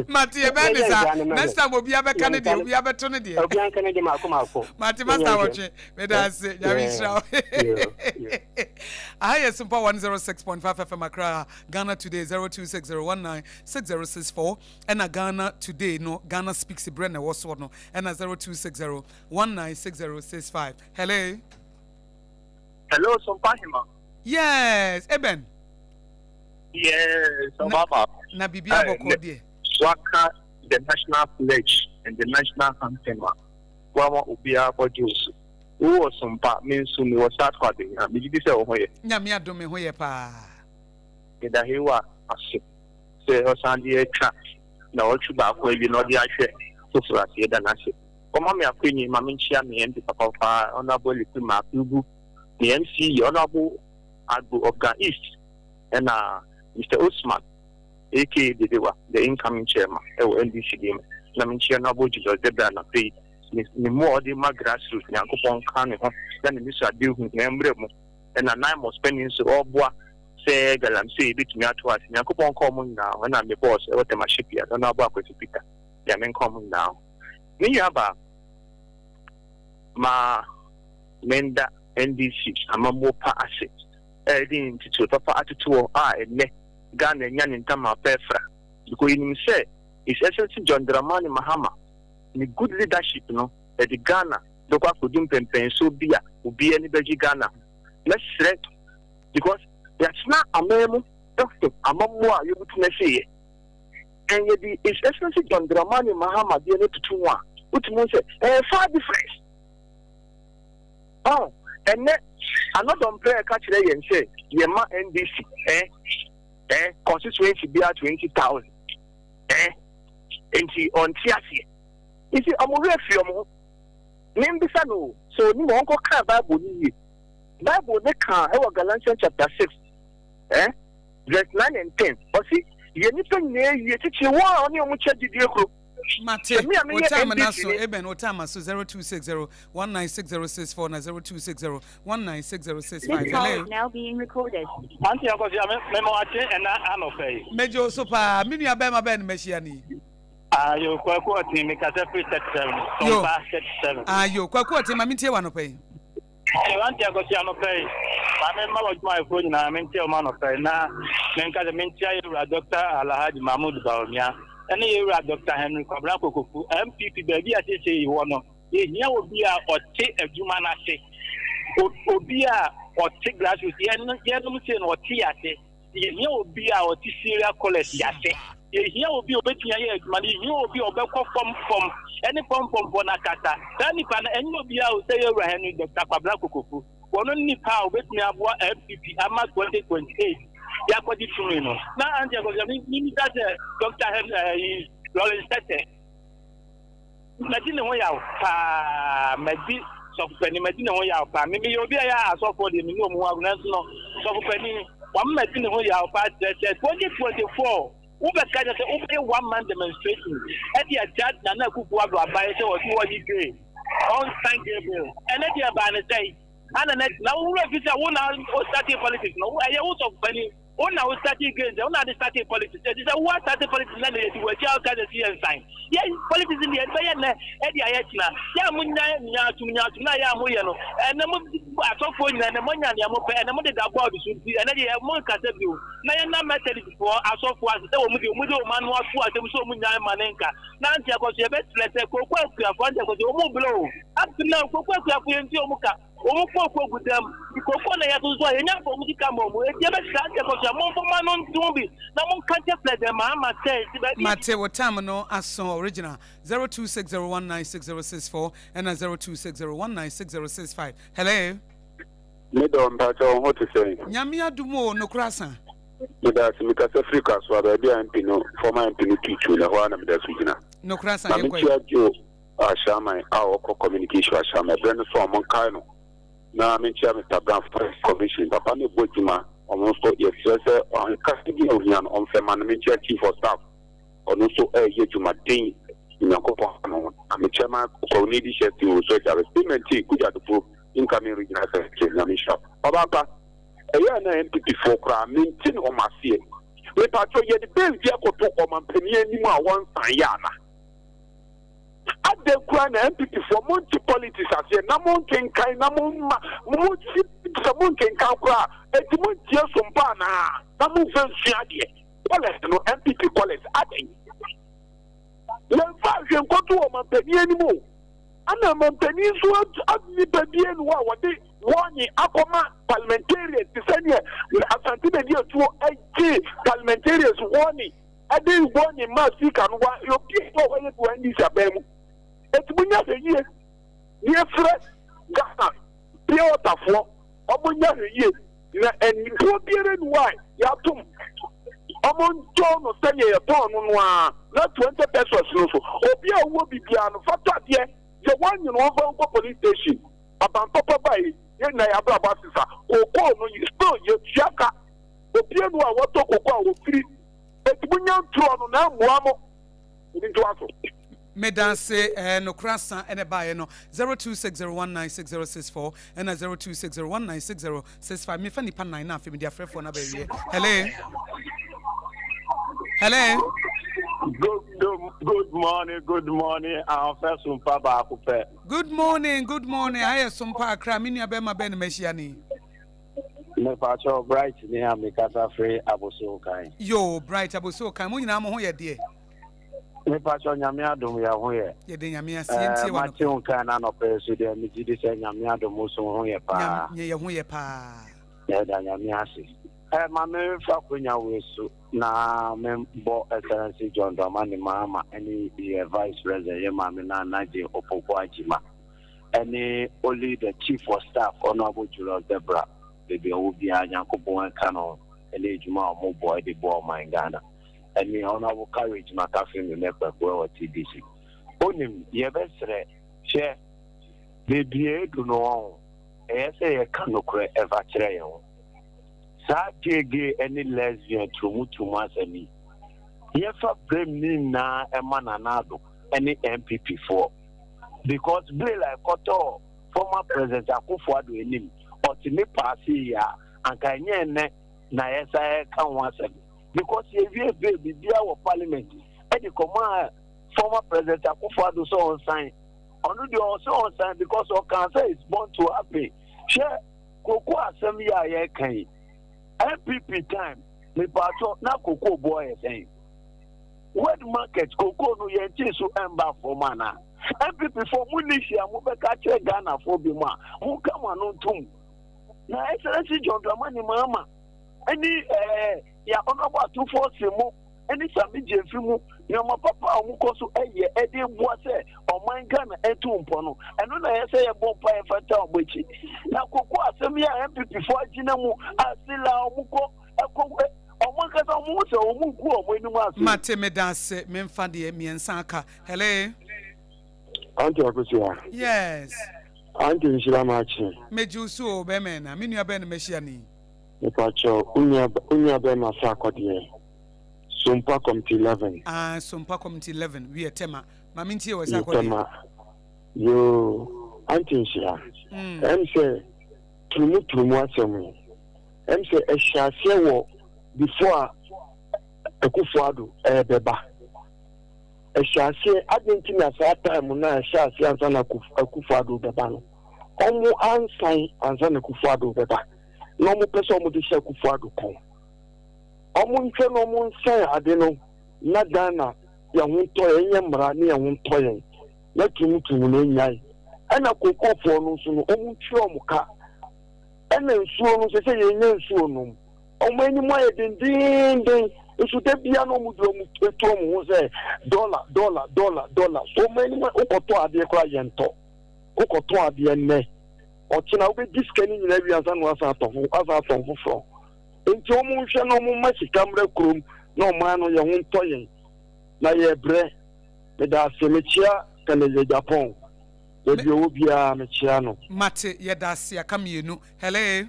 Mate yɛbɛyɛ ne saa. Next time obi abɛka ne deɛ, obi abɛto ne deɛ. Obi anka ne deɛ mako mako. Mate Master Awɔtwe, meda ase. Nyame nhyira wo. Aha yɛ Simpa 106.5 FM Accra, Ghana Today 0260196064 ɛna Ghana Today no Ghana Speaks berɛ na ɛwɔ soɔ no ɛna 0260196065. Hello. Hello, Sompa Hima. Yes, Eben. Yes, Obama. Na biribi abɔkɔ deɛ. Waka the national pledge and the national anthem a wama obiara bɔgye wo so. Wowɔ Sompa, me nso mewɔ South Kwabenya. Megye di sɛ wo ho yɛ. Nyame adom me ho yɛ paa. Meda Yehowa ase sɛ ɔsan de atwa nnawɔtwe baako awie na ɔde ahwɛ foforo ase. Yɛda no ase. Ɔma me akwanyi ma menkyia me MP papa paa, Honourable Eliku Makubu, me MC, Honourable Agbo of Ga East, ɛna Mister Osman aka Dedewa, the incoming chairman ɛwɔ NDC deɛ mu. Na menkyia Honourable Julius Debrah anɔpa yi, ne ne mmoa a ɔde ma grassroots, Nyankopɔn nka ne ho na ne nisuadehu na ɛmmra mu. Ɛna Naimos panin nso ɔreboa sɛ galamsey bɛtumi ato ase. Nyankopɔn nka wɔn nyinaa ho. Ɛna me boss ɛwɔ Tema Shipyard, Honourable Akwasi Peter, Nyame nka wɔn nyinaa ho. Me nuabaa, ma menda NDC amammuo pa ase a ɛde ntutuo papa atoto hɔ a ɛnnɛ Ghana anya ne ntama pa afira. Because yɛnim sɛ His Excellency John Dramani Mahama ne good leadership no ɛde Ghana bɛkɔ akɔdu mpɛnpɛnsoɔ bi a obiara ani bɛgye Ghana ho. Mɛsrɛ because yɛatena aman mu ahu amammuo a yɛbɛtumi asieɛ and yɛde His Excellency John Dramani Mahama deɛ no toto ho a, wotumi hu sɛ ɛyɛ far difference. Ɔho, ɛnnɛ Anɔdɔmprɛ ka kyerɛ yɛn sɛ yɛma NDC eh, eh, constituency biara 20,000 eh, nti ɔnte aseɛ. Nti ɔmo werɛ fi ɔmo ho. Membisa no o, sɛ onim a ɔnkɔ kan Bible no yie. Bible no kaa ɛwɔ Galatians chapter 6 eh, verse 9 and 10, ɔse yɛ nnipa nyinaa yie, titire wɔn a ɔne ɔmo kyɛ gyidie koro. Mate, Sɛ me a wo meyɛ time no NDC aso, ni. Amen, wo time aso, 0260 196064 na 0260 196065. This call Hello. is now being recorded. Auntie Akosua, me me ma wakye ɛna anɔpa yi. Megye wo so paa, me nua bɛrima bɛn na mahyia no yi? Ayo, Kwaku Ɔten, me kasa firi 37, Yo. Sompa 37. Ayo, Kwaku Ɔten, ma mentie wo anɔpa yi. Ayo, Auntie Akosua anɔpa yi, ma me mma w'adwumayɛfoɔ nyinaa mentie wɔn anɔpa yi na menka sɛ menkyia yɛwura Dr. Alhaji Mahmood Bawumia ɛne yɛwura Dr. Henry Kwabena Kokofu, MPP baabi a seesei wɔ no, yɛhia obi a ɔte adwuma no ase, obi a ɔte grassroots, yɛnom sei no ɔte yɛ ase. Yɛhia obi a ɔte Syria College ase. Yɛhia obi a obetumi ayɛ adwuma no. Yɛhia obi a ɔbɛkɔ fam fam ne fam fam fam no akasa. Saa nipa no, ɛnyɛ obiara o, sɛ yɛn wura Henry Doctor Kwabena Kokofu. Ɔno ne nipa a obetumi aboa NPP ama 2028 yɛakɔgye tumi no. Na Auntie Akosua, mimisa sɛ Doctor Henry, eh, Lawrence Tetteh, Madi ne ho yaw paa. Madi sɔfopanin, madi ne ho yaw paa. Me meyɛ obi a ɛyɛ asɔfoɔ deɛ, menni wɔn ho agorɔ nanso no, sɔfopanin. Wama madi ne ho yaw paa kyerɛ sɛ 2024 wobɛka kyerɛ sɛ wobɛyɛ one man demonstration ɛde atia Nana Akufo Addo aban sɛ ɔse wɔnyi gay ɔnsan gay bill ɛnɛ deɛ ɛbaa ne sɛn ana na na wo wura fi sɛ wo na wo starting politics no ɛyɛ wo sɔfo panin wo na wo starting games wo na de starting politics ɛti sɛ wo starting politics na na yɛdi w'akyi a woka sɛ si yɛ nsan yɛ politics deɛ ɛbɛyɛ nnɛ ɛde ayɛ kyena yɛ a mo nya nyaatum nyaatum na yɛ a mo yɛ no ɛnɛ mo asɔfoɔ nyina ɛnɛ mo nya nea mo pɛ ɛnɛ mo deda bɔɔdo so nti ɛnɛ deɛ mo nkasa bio na yɛn na Methodist foɔ asɔfoɔ ase sɛ wɔn deɛ wɔn de wɔn ano ato asɛm sɛ wɔn nya ma ne nka na nti ɛkɔ so yɛbɛsrɛ sɛ koko akuafoɔ nti ɛkɔ so wɔn blɛ o up to now koko akuafoɔ yɛn nti wɔn ka wɔn koko gu dɛm koko na yɛto so a yɛnya nka wɔn sika ma wɔn eti ɛbɛsrɛ nti ɛkɔ so a mo nfɔma no nto bi na mo nka nkyɛ President Mahama sɛ esi baabi. Mate wo tam no aso original 0260196064 ɛna 0260196065 hello. Me dɔ mpakyɛ wo ho te sɛn? Nyame adom o nokorɛ asa. Medase mekasa firi kasoa baabi a MP no former MP no tuu tuo no ɛhɔ ara na meda so gyina. Nokorɛ asa Na yɛnkɔ menkyia ɛ. Joe Ahyɛaman a ɔkɔ communication Ahyɛaman ɛberɛ no so a ɔmo nkae no na menkyia Mister Brown forest commission papa no ɛbɔ adwuma ɔmo nso yɛsrɛ sɛ ɔnkasa bi a ohia no ɔmfɛ ma no menkyia chief of staff ɔno nso ɛreyɛ adwumaden Onyankopɔn ka ne ho na me chairman Kɔnidi Hyɛsi Owusu Agyare Cement Kudwadofo incoming regional secretary Nyame nhyira wo ɔbaa pa ɛyɛ a na NPP foɔ koraa mente ne wɔn aseɛ mepakyɛw yɛde bill bi akɔto ɔmanpanin anim a wɔnsan yɛ ana adɛn koraa na NPP foɔ monte politics aseɛ na monkenkan na momma mo sɛ monkenkan koraa eti montie so mpa anaa na momfa nsua adeɛ Colours no NPP colours adɛn yɛmfa ahwɛ nkɔto ɔmanpanin anim o ɛna ɔmanpanin nso nipa bi anu a wɔde wɔnye akɔma parliamentarians te sɛ neɛ Asante baabi atuo gye parliamentarians wɔnye ɛde wɔnye ma speaker no wa obi a wɔyɛ bi wɔ NDC aban mu eti mo nya hwɛ yie ne efrɛ Ghana pure water foɔ wɔn nya hwɛ yie. Na anibuo biara nni hɔ a yɛatom. Wɔntɔn no sɛdeɛ yɛtɔn no no ara, na 20 pesos no nso, obi a ɔwɔ bi biara no, fa tɔ adeɛ. Deɛ wɔannye no, wɔmfa nkɔ police station. Aban papa bae, yɛn nyinaa yɛn abrabɔ asesa. Cocoa no, still yɛtua ka. Obiara nni hɔ a watɔ cocoa a ɔfiri. Enti monya ntorɔ no na ɛmmoa mo. Mede ntoa so. Medase eh nokorɛ asa ɛna ɛbaeɛ no 0260196064 ɛna 0260196065 mefa nipa nan na afei mede afrɛfoɔ no aba awie hello hello. Good, good, good morning, good morning. Ahoɔfɛ sompa baako pɛ. Good morning, good morning. Ayɛ sompa akra me nua bɛrima bɛn na mahyia ni. Mepakyɛw Bright ni a mekasa firi Abossey Okai. Yoo Bright Abossey Okai mo nyinaa mo ho yɛ deɛ. Mepakyɛw Nyame adom yɛ ho yɛ. Yɛde Nyame ase yɛntie wa nɔpɛ. Mate wo nka na anɔpɛ yi so deɛ megye di sɛ Nyame adom wo so wo ho yɛ paa. Nyame yɛ ho yɛ paa. Yɛda Nyame ase. Eh, ma memfa akonya wei so na membɔ Excellency John Dramani Mahama ne yɛ Vice President yɛ maame Nana Jane Opoku Agyima. Ɛne only the chief of staff Honourable Julius Debra baabi a ɔwɔ biara Nyankopɔn nka no ho ɛne adwuma a ɔmo bɔ de boa ɔman Ghana ɛne Honourable Courage Makafemi Mekpɛko ɛwɔ TBC Onim yɛbɛsrɛ hwɛ baabi a ɛdu no ɔho ɛyɛ sɛ yɛka nokorɛ ɛfa kyerɛ yɛn ho saa gay gay ɛne lesbian turumu turumu asɛm yi yɛfa blame ne nyinaa ɛma Nana Addo ɛne NPP foɔ. Because bill a ɛkɔtɔɔ former President Akufo Addo anim, ɔtumi paase yi a, anka ɛnyɛ ɛnnɛ na yɛsan ɛka ho asɛm. Because yɛwie bill biribiara wɔ parliament ɛde kɔmaa former President Akufo Addo sɛ ɔnsan. Ɔno deɛ ɔsɛ ɔnsan because ɔkaa sɛ it's born to happen. Hwɛ koko asɛm yi a yɛreka yi, NPP time, mepaatwɔ na koko boɔ yɛ sɛn? World market cocoa no yɛn kyee so ɛmba fam anaa? NPP foɔ mo nni hwee a mo bɛka akyerɛ Ghana foɔ bi mo a mo nka mo ano ntom. Na Excellency John Dramani Mahama ɛne ɛɛ yɛ Honourable Atufoɔ se mo ɛne Sami Gyamfi mo nneɛma papa a wɔn kɔ so ɛyɛ ɛde boa sɛ ɔman Ghana ɛtu mpɔ no ɛno na ɛyɛ sɛ yɛbɔ mpa yɛfa nta wɔn akyi. Na cocoa asɛm yi a NPP foɔ agyina mu a still a wɔn kɔ ɛkɔ Ɔmo ankasa ɔmo hu sɛ ɔmo gu ɔmo anim ase. Mate medase menfa deɛ miensa aka hello. Auntie Akosua. Yes. Auntie nhyira makye. Megye wo so o bɛrima ɛna me nua bɛn na mahyia no yi. Mepakyɛw, wo nua wo nua bɛrima Sarkodie, Sompa Committee 11. Ah, Sompa Committee 11, wiɛ Tema. Ma mentie wɔ Yo Sarkodie. Tema. Yoo, Auntie Nhyira, ɛm sɛ turumu turumu asɛm yi, ɛm sɛ ɛhyɛ aseɛ wɔ before a Akufo Addo ɛɛbɛba. Ɛhyɛ aseɛ, adɛn nti na saa time no a ɛhyɛ aseɛ ansa na Akufo Addo bɛba no, ɔmo ansan ansa na Akufo Addo bɛba, na ɔmo pɛ sɛ ɔmo de hyɛ Akufo Addo kɔn. Ɔmo nhwɛ na ɔmo nsan ade no na Ghana yɛn ho ntɔ yɛn, nyɛ mmara ne yɛn ho ntɔ yɛn, na tumutumu no nyae. Ɛna kokofoɔ no nso no, ɔmo ntua ɔmo ka. Ɛna nsuo no, sɛ sɛ yɛnya nsuo nom. Wɔn anim ayɛ dendeenden, nso da biara na wɔn de wɔn etu wɔn ho sɛ dɔla, dɔla, dɔla, dɔla. So wɔn anim wokɔtɔ adeɛ koraa yɛntɔ. Wokɔtɔ adeɛ nnɛ, ɔkyena wobɛdi sika no nyinaa wie ansa na wasan atɔ fo wasan atɔn foforɔ. Nti wɔn nhwɛ na wɔn mma sika mmra kurom na ɔman no yɛn ho ntɔ yɛn na yɛrebrɛ. Meda ase, mekyea Kennedy Agyapong. Baabi ɔwɔ biara mekyea no. Mate, yɛda ase, aka mmienu. Hello.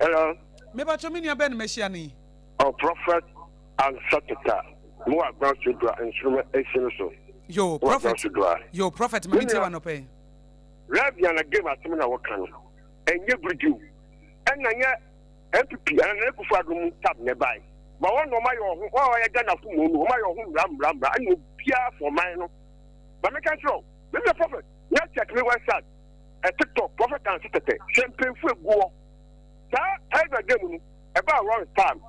Hello. Mepakyɛw me nua bɛn na mahyia no yi? Oh prophet ansa teta mo wɔ agban so dura nsoroma esi no so. Yo prophet yo prophet ma me ntie wa nɔpɛ yi. Rabia na game asɛm na wɔka no ɛnyɛ gurudi o ɛna nyɛ NPP ana Nana Akufo Addo mu tab na ɛbae ma wɔn na wɔayɛ ɔho wɔn a wɔyɛ Ghana fo mu no wɔn ayɛ ɔho mmra mmra mmra ɛna obiara fɔ ɔman no ma meka nkyerɛ wo me nua prophet na check me website ɛ TikTok prophet ansa tɛtɛ hwɛ mpanyinfo egu hɔ saa Ezra game no ɛbaa wrong time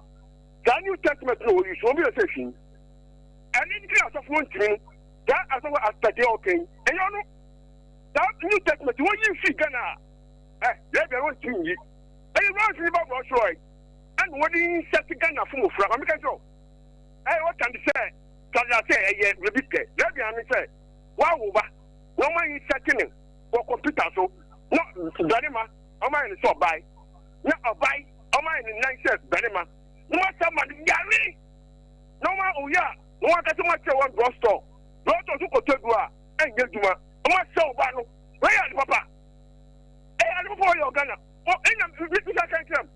saa New Testament no wɔyi so wɔn bi yɛ sɛ fi ɛne nti na asɔfo ntumi no saa asɔfo aspect yɛ ɔkɛn ɛnyɛ ɔno saa New Testament wɔyi fi Ghana ɛ yɛ bia wɔn ntumi nyi ɛyɛ wrong ni ba bɔ ɔsoro ɛ ɛna wɔde nsɛte Ghana fo mofra maame ka kyerɛ ɛyɛ wɔka de sɛ tade sɛ ɛyɛ biribi pɛ yɛ bia ne sɛ wɔawo ba na wɔn ayi nsɛte ne wɔ kɔmputa so na barima wɔn ayɛ no sɛ ɔbae na ɔbae wɔn ayɛ ne nan sɛ barima na wɔn asa ma no yare na wɔn oyɛ a na wɔn akasa wɔn akyerɛ wɔn drug store drug store so kɔtɔ du a ɛnyɛ adwuma wɔn asɛ ɔba no wɔyɛ ade papa ɛyɛ ade papa wɔyɛ ɔgana wɔ ɛna bisa kankyerɛ m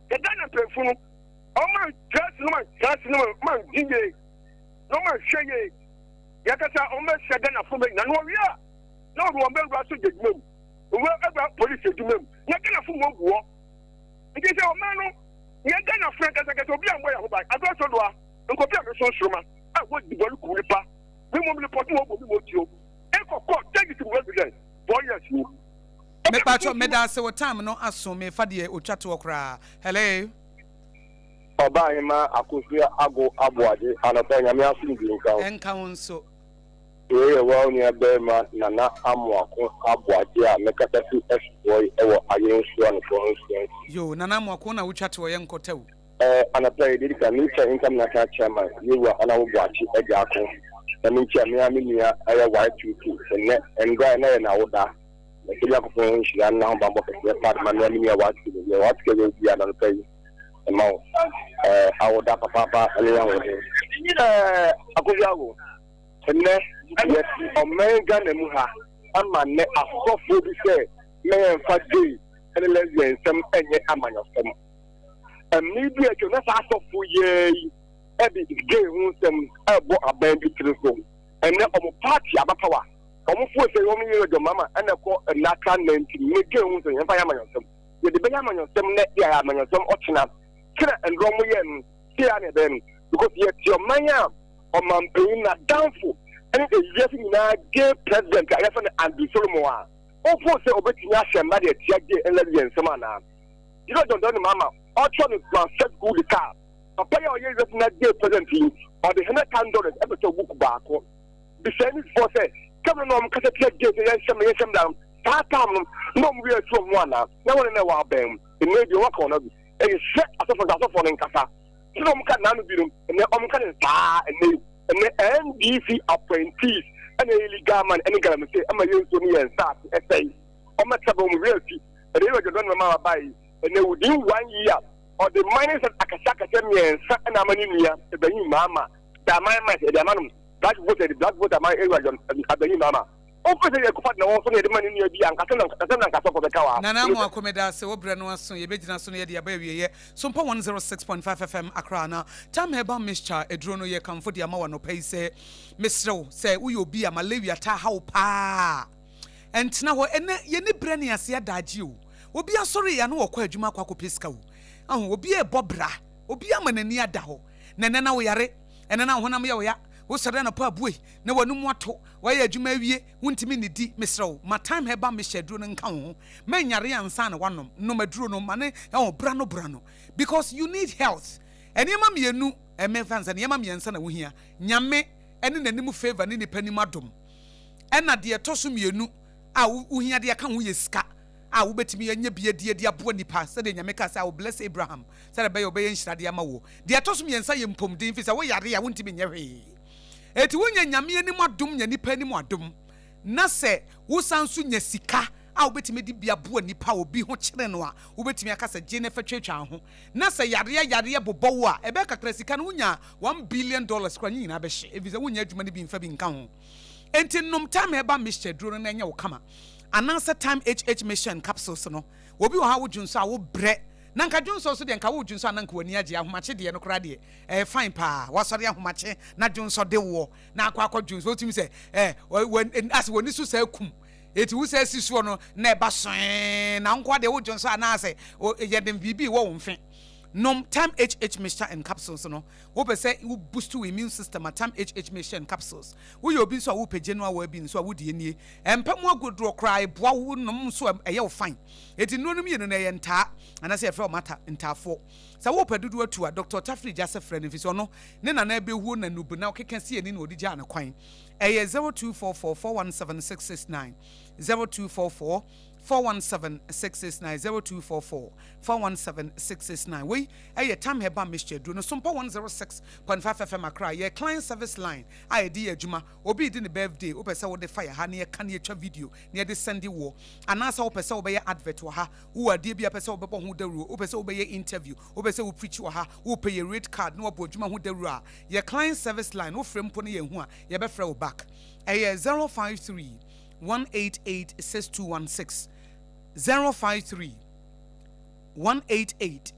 sɛ Ghana mpanyinfo no wɔn ankyerɛ ase no wɔn ankyerɛ ase no wɔn angye yie na wɔn anhwɛ yie yɛkasa wɔn bɛhyɛ Ghana fo bɛ nyina na wɔwie a na wɔde wɔn bɛwura sogya adwuma mu, wɔn bɛwura polisi adwuma mu, na Ghanafo mu agu hɔ. Nti sɛ ɔman no, yɛn Ghanafo ankasa obi ammɔ yɛn ho ban. Adwoa Sodoa, nkɔpi a meso nsoroma a wɔdi bɔne kum nipa, me mmom repɔto wɔn bɔ me mɔtuo, ɛkɔ court, judges mu evidence, 4 years ni. Mepatwɔ meda ase wo time no aso mefa deɛ otwa toɔ koraa hello. Ɔbaahemaa Akosua Ago Aboagye anɔpa Nyame asomdwie nka wo. Ɛnka wo nso. Wei yɛ woa onua barima Nana Amoako Aboagye a mekasa fi Asuboy wɔ Ayere Nsuo Anɔpɔ nsuo nsi. Yoo Nana Amoako wo na wotwa toɔ yɛnkɔ tɛw. Ɛɛ anɔpa yi deɛ edi kan menkyia Income National Chairman Yewura Honourable Boakye Agyarko na menkyia me ara me nua ɛyɛ Y2K nnɛ ndra ɛnɛ yɛ n'awoda mɛsrɛ Nyankopɔn nhyira ne n'ahobanbɔ kɛseɛ paa de ma me ara me nua Y2K no deɛ Y2K yɛ obiara na anɔpa yi ɛma wo ɛɛ awoda papaapa ɛne ahoɔden. Ɛɛ Akosua Ago. Nnɛ yɛte ɔman Ghana mu ha ama nnɛ asɔfoɔ bi sɛ mɛ yɛnfa gay ne lesbian nsɛm nyɛ amanyɔsɛm. Mmere bi a atwam na saa asɔfoɔ yi ara yi de gay ho nsɛm rebɔ aban bi tiri so. Ɛnnɛ wɔn party aba power, wɔn foɔ sɛ wɔn yɛ John Mahama ɛna ɛkɔ nna aka nna nti nnɛ gay ho nsɛm yɛnfa nyɛ amanyɔsɛm. Yɛde bɛyɛ amanyɔsɛm nnɛ de ayɛ amanyɔsɛm ɔkyena. Sɛdeɛ nnora wɔyɛɛ no sei ara na yɛbɛyɛ no because yɛte ɔman a ɔmampanyin n'adamfo ne ewiase nyinaa gay president a yɛfrɛ no Andrew Solomon a ofoo sɛ obetumi ahyɛ mmara de atia gay ne lesbian nsɛm anaa? Gyina John Dramani Mahama ɔkyerɛw no Frances Gould kaa papa yi a ɔyɛ wiase nyinaa gay president yi ɔde $100,000 bɛtɔɔ book baako. Bisa NDCfoɔ sɛ tam no na wɔn kasa tia gay sɛ yɛnhyɛ mmara yɛnhyɛ mmara no saa tam no na wɔn werɛ afi wɔn ho anaa? Na wɔne na ɛwɔ aban mu nnɛ yi deɛ wɔaka wɔn agu. Ɛyɛ sɛ asɔfoɔ sɛ asɔfoɔ no nkasa. Sɛdeɛ wɔn ka naano bi no, ɛnɛ wɔn ka ne saa ɛnɛ yi. Ɛnɛ NDC appointees ɛna illegal man ɛne galamsey ɛma yɛn nsuo ne yɛn nsaase ɛsɛe. Wɔn ɛtra bɛ wɔn werɛ afi. Ɛnɛ yɛwura John Dramani Mahama baa yi, ɛnɛ within one year ɔde mining site akɛseɛ akɛseɛ mmiɛnsa ɛna ama ne nua Ibrahim Mahama. Daman mines ɛde ama no, black vote ɛde black vote ama yɛwura John Ibrahim Mahama. Wopɛ sɛ yɛ kufa na wɔn so na yɛde ma ne nua bi a, nkasɛm na nkasɛm na nkasɔfo bɛka wɔ ha. Nana Amoako medaase wo brɛ no aso yɛbɛgyina so na yɛde aba awieɛ Sompa 106.5 FM Accra na Tam Herbal Mixture aduro no yɛkamfo de ama wo anɔpa yi sɛ mesrɛ wo sɛ woyɛ obi a malaria taa ha wo paa a ɛntena hɔ ɛnɛ yɛni brɛ ne ase adaagye o obi asɔre yɛ ano wɔkɔ adwuma akɔ akɔpɛ sika o ahu obi ɛbɔ bra obi ama n'ani ada hɔ na ɛnɛ na woyare ɛnɛ na wo honam yɛ wo ya wosɔre anɔpa abue na w'anum ato Woayɛ adwuma awie, wontumi nnidi, mesrɛ wo, ma Thyme Herbal Mixture aduro no nka wo ho. Mɛnyare ansa na woanom. Nom aduro no, ma no, ɛho, bra no bra no. Because you need health. Nneɛma mmienu, eh, memfa no sɛ nneɛma mmiɛnsa na wohia. Nyame ne n'anim favour ne nipa anim adom. Ɛna deɛ ɛtɔ so mmienu a wohia de aka ho yɛ sika a wobɛtumi anya bi adi de aboa nipa, sɛdeɛ Nyame kaa sɛ, I will bless Abraham, sɛdeɛ ɛbɛyɛ ɔbɛyɛ nhyira de ama woɔ. Deɛ ɛtɔ so mmiɛnsa yɛ mpomden, firi sɛ woyare a wontumi nyɛ hwee. Enti wonya Nyame anim adom nya nnipa anim adom, na sɛ wosan nso nya sika a wobɛtumi de bi aboa nnipa a obi ho kyere no a, wobɛtumi aka sɛ gye na fa twatwa wo ho. Na sɛ yareɛ yareɛ bobɔ wo a, ɛbɛyɛ kakra sika no wonya $1 billion koraa ne nyinaa bɛhye, ɛfiri sɛ wonnya adwuma no bi mfa bi nka ho. Enti nom Thyme Herbal Mixture aduro no na ɛnyɛ wo kama, anaasɛ Thyme HH Mixture and Capsules no. Obi wɔ hɔ a wo dwonsɔ a wobrɛ, na nka dwonsɔ nso deɛ nka wodwonsɔ a na nka w'ani agye, ahomakye deɛ no koraa deɛ Ɛyɛ fine paa wasɔre ahomakye na dwonsɔ de woɔ na akɔ akɔ dwonsɔ wotumi sɛ ɛ wɔ asɛ w'ani so saa kum eti wo saa si soɔ no na ɛba soe na nkoa deɛ wo dwonsɔ anaasɛ yɛ de biribi wɔ wo mfe nom Time HH mixture and capsules no wopɛ sɛ wo boost wo immune system a Time HH mixture and capsules woyɛ obi nso a wopɛ general well being nso a wodie nie ɛmpɛ mu agodoɔ koraa ɛboa wo nom nso ɛyɛ wo fine eti nnuro no mmienu no ɛyɛ ntaa anaasɛ yɛfrɛ wɔn ata ntaafoɔ. Sɛ wopɛ dodoɔ atu a, Dɔkta Ɔtafiri Gyasɛ frɛ no efisɛ ɔno ne nana ɛbɛhuo na nubu na ɔkeka si ani na ɔde gyaa no kwan. Ɛyɛ 0244 417 669, 0244 417 669, 0244 417 669. Wei ɛyɛ Tam Herbal Mixture aduro no Sompa 106.5 FM Accra. Yɛ client service line a yɛde yɛ adwuma. Obi redi ne birthday, wopɛ sɛ wode fa yɛ ha na yɛka na yɛtwa video na yɛde sɛnde woɔ, anaasɛ wopɛ sɛ wobɛyɛ advert wɔ ha, Wowɔ adeɛ bi a wopɛ sɛ wobɛbɔ ho dawuro, wopɛ sɛ wobɛyɛ interview, wopɛ sɛ wo preach wɔ ha, wopɛ yɛ rate card na wabɔ adwuma ho dawuro a, yɛ client service line, wofrɛ mpo na yɛnhu a, yɛbɛfrɛ wo back. Ɛyɛ 053 188 6216, 053 188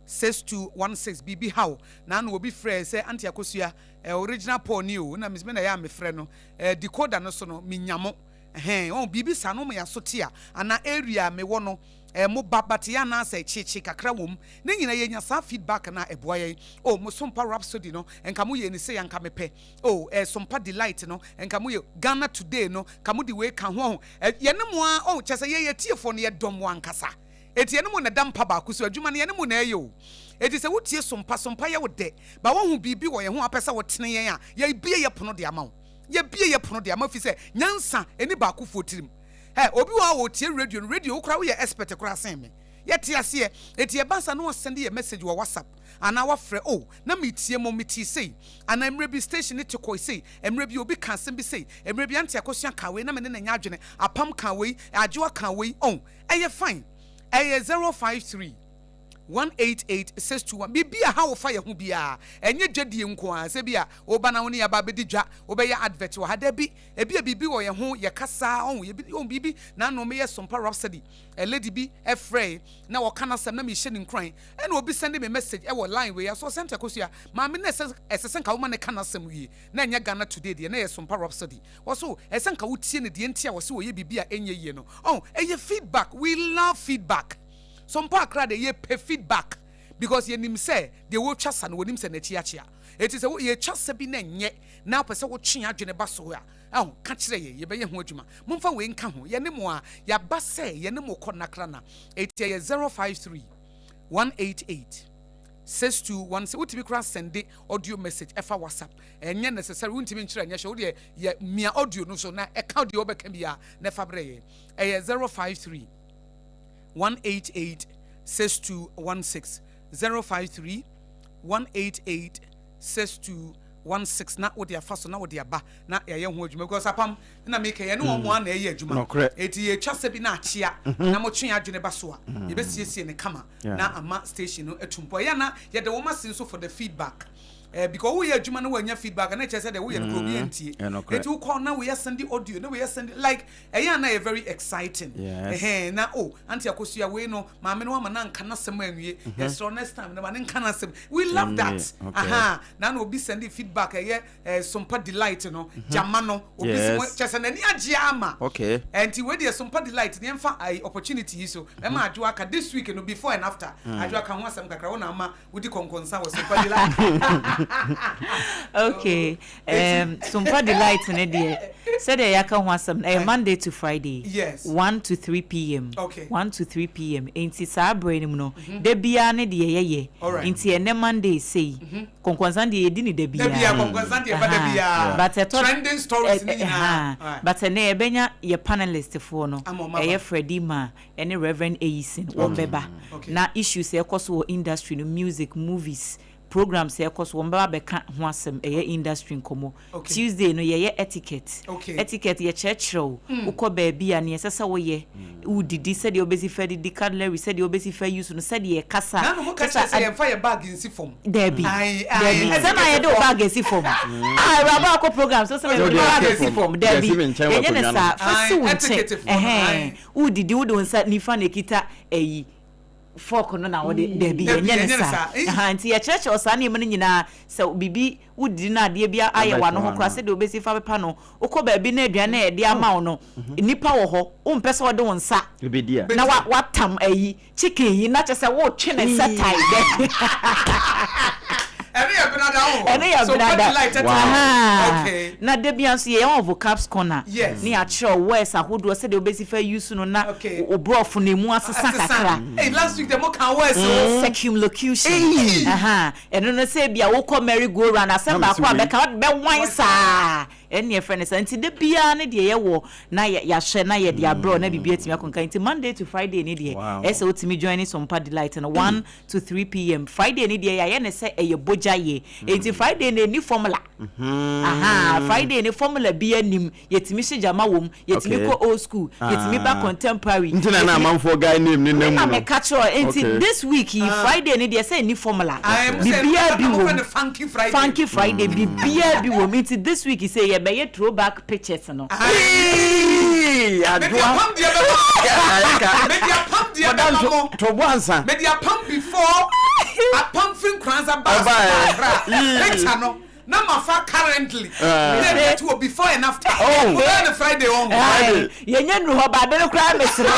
6216. Biribi ha wo, na ano obi frɛɛ sɛ Auntie Akosua, eh, original Paul ni o, na me na ɛyɛ a mefrɛ no, eh, decoder no so no, menya mo. Ɛhɛn, wahu, biribi saa no, wɔma yɛn aso te a, anaa area a mewɔ no, eh, mo ba, but yɛ anaasɛ kyeekye kakra wɔ mu. Ne nyinaa yɛnya saa feedback no a, ɛboa yɛn. Oh, mo Sompa Rhapsody no, nka moyɛɛ no sei a, nka mepɛ. Oh, eh, Sompa Delight no, nka moyɛ, Ghana Today no, nka mode wei ka ho, wahu. Eh, yɛne mo ara, oh, kyerɛ sɛ yɛn atiefoɔ no, yɛdɔ mo ankasa. Enti yɛne mo na ɛda mpa baako so, adwuma no, yɛne mo na ɛyɛ o. Enti sɛ wotie Sompa, Sompa yɛ wo dɛ, but woahu biribi wɔ yɛn ho a wopɛ sɛ wotene yɛn a, yɛabue yɛn pono de ama wo. Yɛbue yɛ pono de ama efisɛ nyansa ɛni baakofoɔ tirim. Hɛ, obi wɔ hɔ a ɔtie radio no, radio wo koraa woyɛ expert koraa sen me. Yɛte aseɛ. Enti ɛba saa na wasɛnde yɛ message wɔ WhatsApp anaa wafrɛ, oh, na metie mo, metee sei, anaa mmerɛ bi station no te kɔe sei, mmerɛ bi obi kaa asɛm bi sei, mmerɛ bi Auntie Akosua kaa wei na me ne no nyɛ adwene, Apam kaa wei, Adwoa kaa wei, oh, ɛyɛ fine. Ɛyɛ 053. 188 621 Biribi a ɛha wo fa yɛn ho biara, ɛnyɛ dwadie nko ara, sɛ ebia woba na wo ne yɛn aba abɛdi dwa, wobɛyɛ advert wɔ ha, dabi, ebia biribi wɔ yɛn ho, yɛ kasa, ɔho, yɛbi, ɔho, biribi, na ano meyɛ Sompa Rhapsody, a lady bi frɛe, na ɔka n'asɛm, na mehyɛ no nkuran, ɛna obi sɛnde me message ɛwɔ line wei, aso ɔsɛnte Akosua, maame no ɛsɛ, ɛsɛ sɛ nka woma no ka n'asɛm wie, na ɛnyɛ Ghana Today deɛ, na ɛyɛ Sompa Rhapsody, wɔso, ɛsɛ nka wotie no, deɛ nti a wɔse ɔyɛ biribi a ɛnyɛ yie no, ɔho, ɛyɛ feedback, we love feedback. So mpo akra deɛ yɛpɛ feedback because yɛnim sɛ deɛ wɔretwa sa no wɔnim sɛ n'akyi akyea. Enti sɛ yɛtwa sa bi na ɛnyɛ na wopɛ sɛ wotwe adwene ba so a, ɛho ka kyerɛ yɛn, yɛbɛyɛ ho adwuma. Momfa wei nka ho, yɛne mo a yɛaba sɛ yɛne mo kɔ Nakrana. Enti ɛyɛ 053 188 6216. Wotumi koraa sɛnde audio message ɛfa WhatsApp. Ɛnyɛ necessary, wontumi nkyerɛ nyɛ hwɛ, wo deɛ yɛ mia audio no so na ɛka deɛ wobɛka biara na ɛfa brɛ yɛn. Ɛyɛ 053 188 6216 053 188 6216 na wode afa so na wode aba na yɛayɛ ho adwuma because apam na meka yɛne wɔn a na ɛyɛ adwuma eti yɛtwa sɛ bi na akyea na motwe adwene ba so a yɛbɛsiesie ne kama na ama station no atu mpɔ. Ɛyɛ na yɛde wɔn ase nso for the feedback. Eh, because woyɛ adwuma na woannya feedback a, na ɛkyerɛ sɛ deɛ woyɛ no koraa obiara ntie. Ɛnokorɛ. Enti wokɔ na woyɛ sɛnde audio, na woyɛ sɛnde, like, ɛyɛ a na ɛyɛ very exciting. Yes. Ɛhɛn, na oh, Auntie Akosua, wei no, maame no wama no anka n'asɛm anwie. Yɛsrɛ wo, next time no, ma no nka n'asɛm. We love that. Anwie, okay. Aha, na na obi sɛnde feedback, ɛyɛ eh, Sompa Delight no, gyama no, obi se, Yes. kyerɛ sɛ n'ani agye ama. Okay. Ɛnti wei deɛ Sompa Delight no, yɛmfa ayi, opportunity yi so, mɛma Adwoa aka, this week no, before and after, Adwoa ka ho asɛm kakra, wo na ama Wodi kɔnkɔnsa wɔ Sompa Delight. Okay, um, Sompa Delight ne deɛ sɛdeɛ yɛaka ho asɛm no ɛyɛ Monday to Friday. Yes. 1 to 3 pm. Okay. 1 to 3 pm. Nti saa berɛ no mu no, da biara ne deɛ yɛyɛ. Alright. Nti ɛnɛ Monday sei, kɔnkɔnsa deɛ yɛdi ne da Da biara biara. kɔnkɔnsa deɛ ɛba da biara. But ɛtɔ Trending stories ne nyinaa. Alright. But ɛnɛ yɛbɛnya yɛ panelist foɔ no, Ama ɔmo aba. ɛyɛ Freddie Ma ɛne Rev. Eyison wɔn bɛba na issues a ɛkɔ so wɔ industry no music, movies, programs a ɛkɔ so wɔn bɛba abɛka ho asɛm ɛyɛ industry nkɔmmɔ. Tuesday no yɛyɛ etiquette, etiquette yɛkyerɛkyerɛ wo wokɔ baabi a nea ɛsɛ sɛ woyɛ, wodidi sɛdeɛ wobɛsi fa didi, cutlery sɛdeɛ wobɛsi fa use no, sɛdeɛ yɛkasa. Nanu mo ka kyerɛ sɛ yɛnfa yɛ bag nsi fam. Dabi, dabi, sɛ na yɛde wo bag asi fam. Ah, awuraba akɔ program so sɛ mede bag asi fam. Dabi, yɛnyɛ ne saa, fa si wo nkyɛn. Ɛhɛn. Wodidi wode wo nsa nifa na ekita ɛyi fork no na wode dabi yɛnyɛ ne saa aha nti yɛkyerɛkyerɛ saa nneɛma no nyinaa sɛ biribi wodidi na adeɛ bi ayɛ w'ano ho koraa sɛdeɛ wobɛsi fa pepa no wokɔ baabi na aduane a yɛde ama wo no nnipa wɔ hɔ wompɛ sɛ wɔde wo nsa na watam ayi Chicken yi na kyɛ sɛ wotwe ne nsa tae dɛ. Ɛno yɛ benada o. Ɛno yɛ So benada. party light ɛtena Wow. Okay. Na da bia nso yɛyɛ wɔ vocabs corner. Yes. Ne yɛakyerɛw words ahodoɔ sɛdeɛ wobɛsi fa use no na Okay. wo borɔfo no emu asesa kakra. Hey, last week deɛ mo ka words o. Circumlocution. Hey. Aha. Ɛno no sɛ ebia wokɔ merry go round asɛm Na mese baako a wei. bɛka wode bɛwan saa. Ɛnneɛ frɛ no saa. Nti da biara ne deɛ yɛwɔ na yɛahwɛ na yɛde abrɛ wo na biribi atumi akɔ nkan. Nti Monday to Friday ne deɛ Wow. ɛyɛ sɛ wotumi joine Sompa Delight no 1 to 3 pm. Friday ne deɛ yɛayɛ no sɛ ɛyɛ bogya yɛ. Nti Friday no ɛnni formula. Ahaa, Friday no formula biara nnim. Yɛtumi hyɛ gyama wɔ mu, yɛtumi Okay. kɔ old school, yɛtumi ba Ah. contemporary. Nti na na yɛtumi amanfoɔ guy name ne Me nam na mu no. meka kyerɛ wo. Nti Okay. this week yi Friday no deɛ sɛ ɛnni formula. Ae, mo sɛ Biribiara bi mo wɔ fɛ mu. no funky Friday. Funky Friday biribiara bi wɔ mu nti this week sɛ yɛbɛyɛ throwback pictures no. Eii, Mede Adwoa. apam deɛ bɛma mo. Mede apam deɛ Madam bɛma to mo. to bo ansa. Mede apam before apam firi Nkoranza baa Ɛbaeɛ. Accra. Yii. Picture no na mafa currently. Ah. Na ɛde ato hɔ before and after. Oh. Wobɛyɛ no Friday wɔn ho. Ae, yɛnyɛ nnuru hɔ baade no koraa mesere.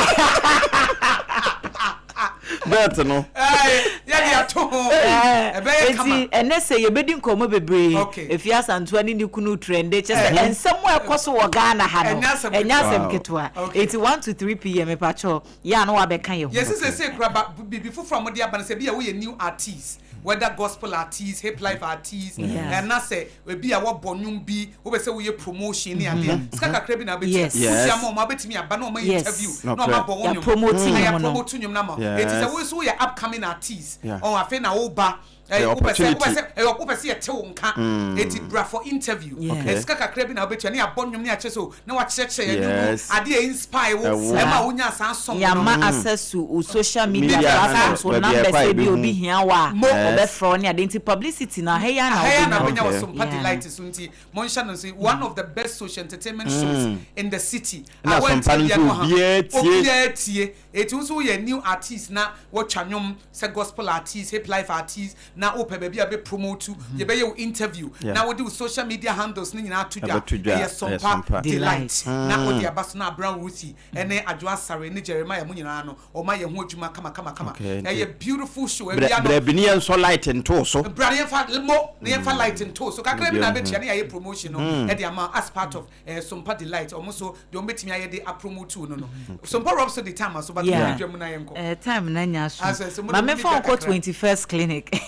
Bet no. Ae, yɛde ato ho. Ɛbɛyɛ kama. Enti ɛnɛ sɛ yɛbɛdi nkɔmmɔ bebree. Okay. Efie Asantewa ne ne kunu trende kyɛ sɛ nsɛm a ɛkɔ so wɔ Ghana ha no Ɛnyɛ asɛm ɛnyɛ asɛm Wow. ketewa. Okay. Enti 1 to 3 pm mepakyɛw yɛ a na wabɛka yɛn ho. Yɛsi sese kura ba biribi foforɔ a wɔde aba no sɛ ebi a woyɛ new artist whether gospel artist, hip life artist, ɛna sɛ ebi a wɔbɔ nnwom bi wopɛ sɛ woyɛ promotion ne adeɛ sika kakra bi na wobɛtua Yes. Yes. wotua ma ɔmo abɛtumi aba na ɔmo ayɛ Yes. interview na Nokorɛ. ɔmo abɔ wo nnwom Yɛapromote na nnwom no. yɛapromote nnwom no ama wo. Yes. Enti sɛ wo nso woyɛ upcoming artist Yeah. ɔn afei na woba Ɛyɛ wopɛ sɛ wopɛ opportunity. sɛ ɛyɛ wopɛ sɛ yɛte wo nka eti bra for interview. Yeah. Okay. Sika kakra bi na wobɛtua ne yɛabɔ nnwom ne yɛakyerɛ sɛ o na wakyerɛkyerɛ yɛn nnwom mu Yes. adeɛ a inspire wo Ɛwo. ɛma wonya saa song no. Yɛama access to wo social media Media platforms, wo handle, baabi a numbers ɛkɔ a ebi yɛbɛhu. obi hia wo a Mo. ɔbɛfrɛ wo ne ade nti publicity no aha yi ara na Aha yi ara na wobɛnya. wobɛnya wɔ Okay. Sompa Yeah. Delight so nti monhyɛ no nso one of the best social entertainment shows in the city. Ɛna A Sompa wɔntie no biara nso no ha. obiara tie. Obiara tie. Eti wo nso woyɛ new artist na wɔtwa nnwom sɛ gospel artist, hip life artist na wopɛ baabi a bɛ promote, yɛbɛyɛ wo interview na wode wo social media handles no nyinaa ato dwa. Ɛbɛto dwa. Ɛyɛ Ɛyɛ Sompa Sompa. Delight Delight. na wode aba so na Brown Ruthie ɛne Adwoa Asare ne Jeremiah mu nyinaa no ɔma yɛ ho adwuma kama kama kama. Okay, nti- Ɛyɛ beautiful show. Brɛ Awia no brɛ bi ne yɛnsɔ light ntoo so. bra na yɛmfa mo na yɛmfa light ntoo so kakra bi na Obiara abɛtua ne yɛayɛ promotion no ɛde ama as part of eh, Sompa Delight ɔmo so deɛ ɔmo bɛtumi ayɛ de apromote no no. Sompa Rhapsody time aso but Yeah. dwa mu na yɛnkɔ. Eh, time na nya so. Asɛ, sɛ mode Ma mo memfa dwa wo nkɔ kakra. 21st Clinic.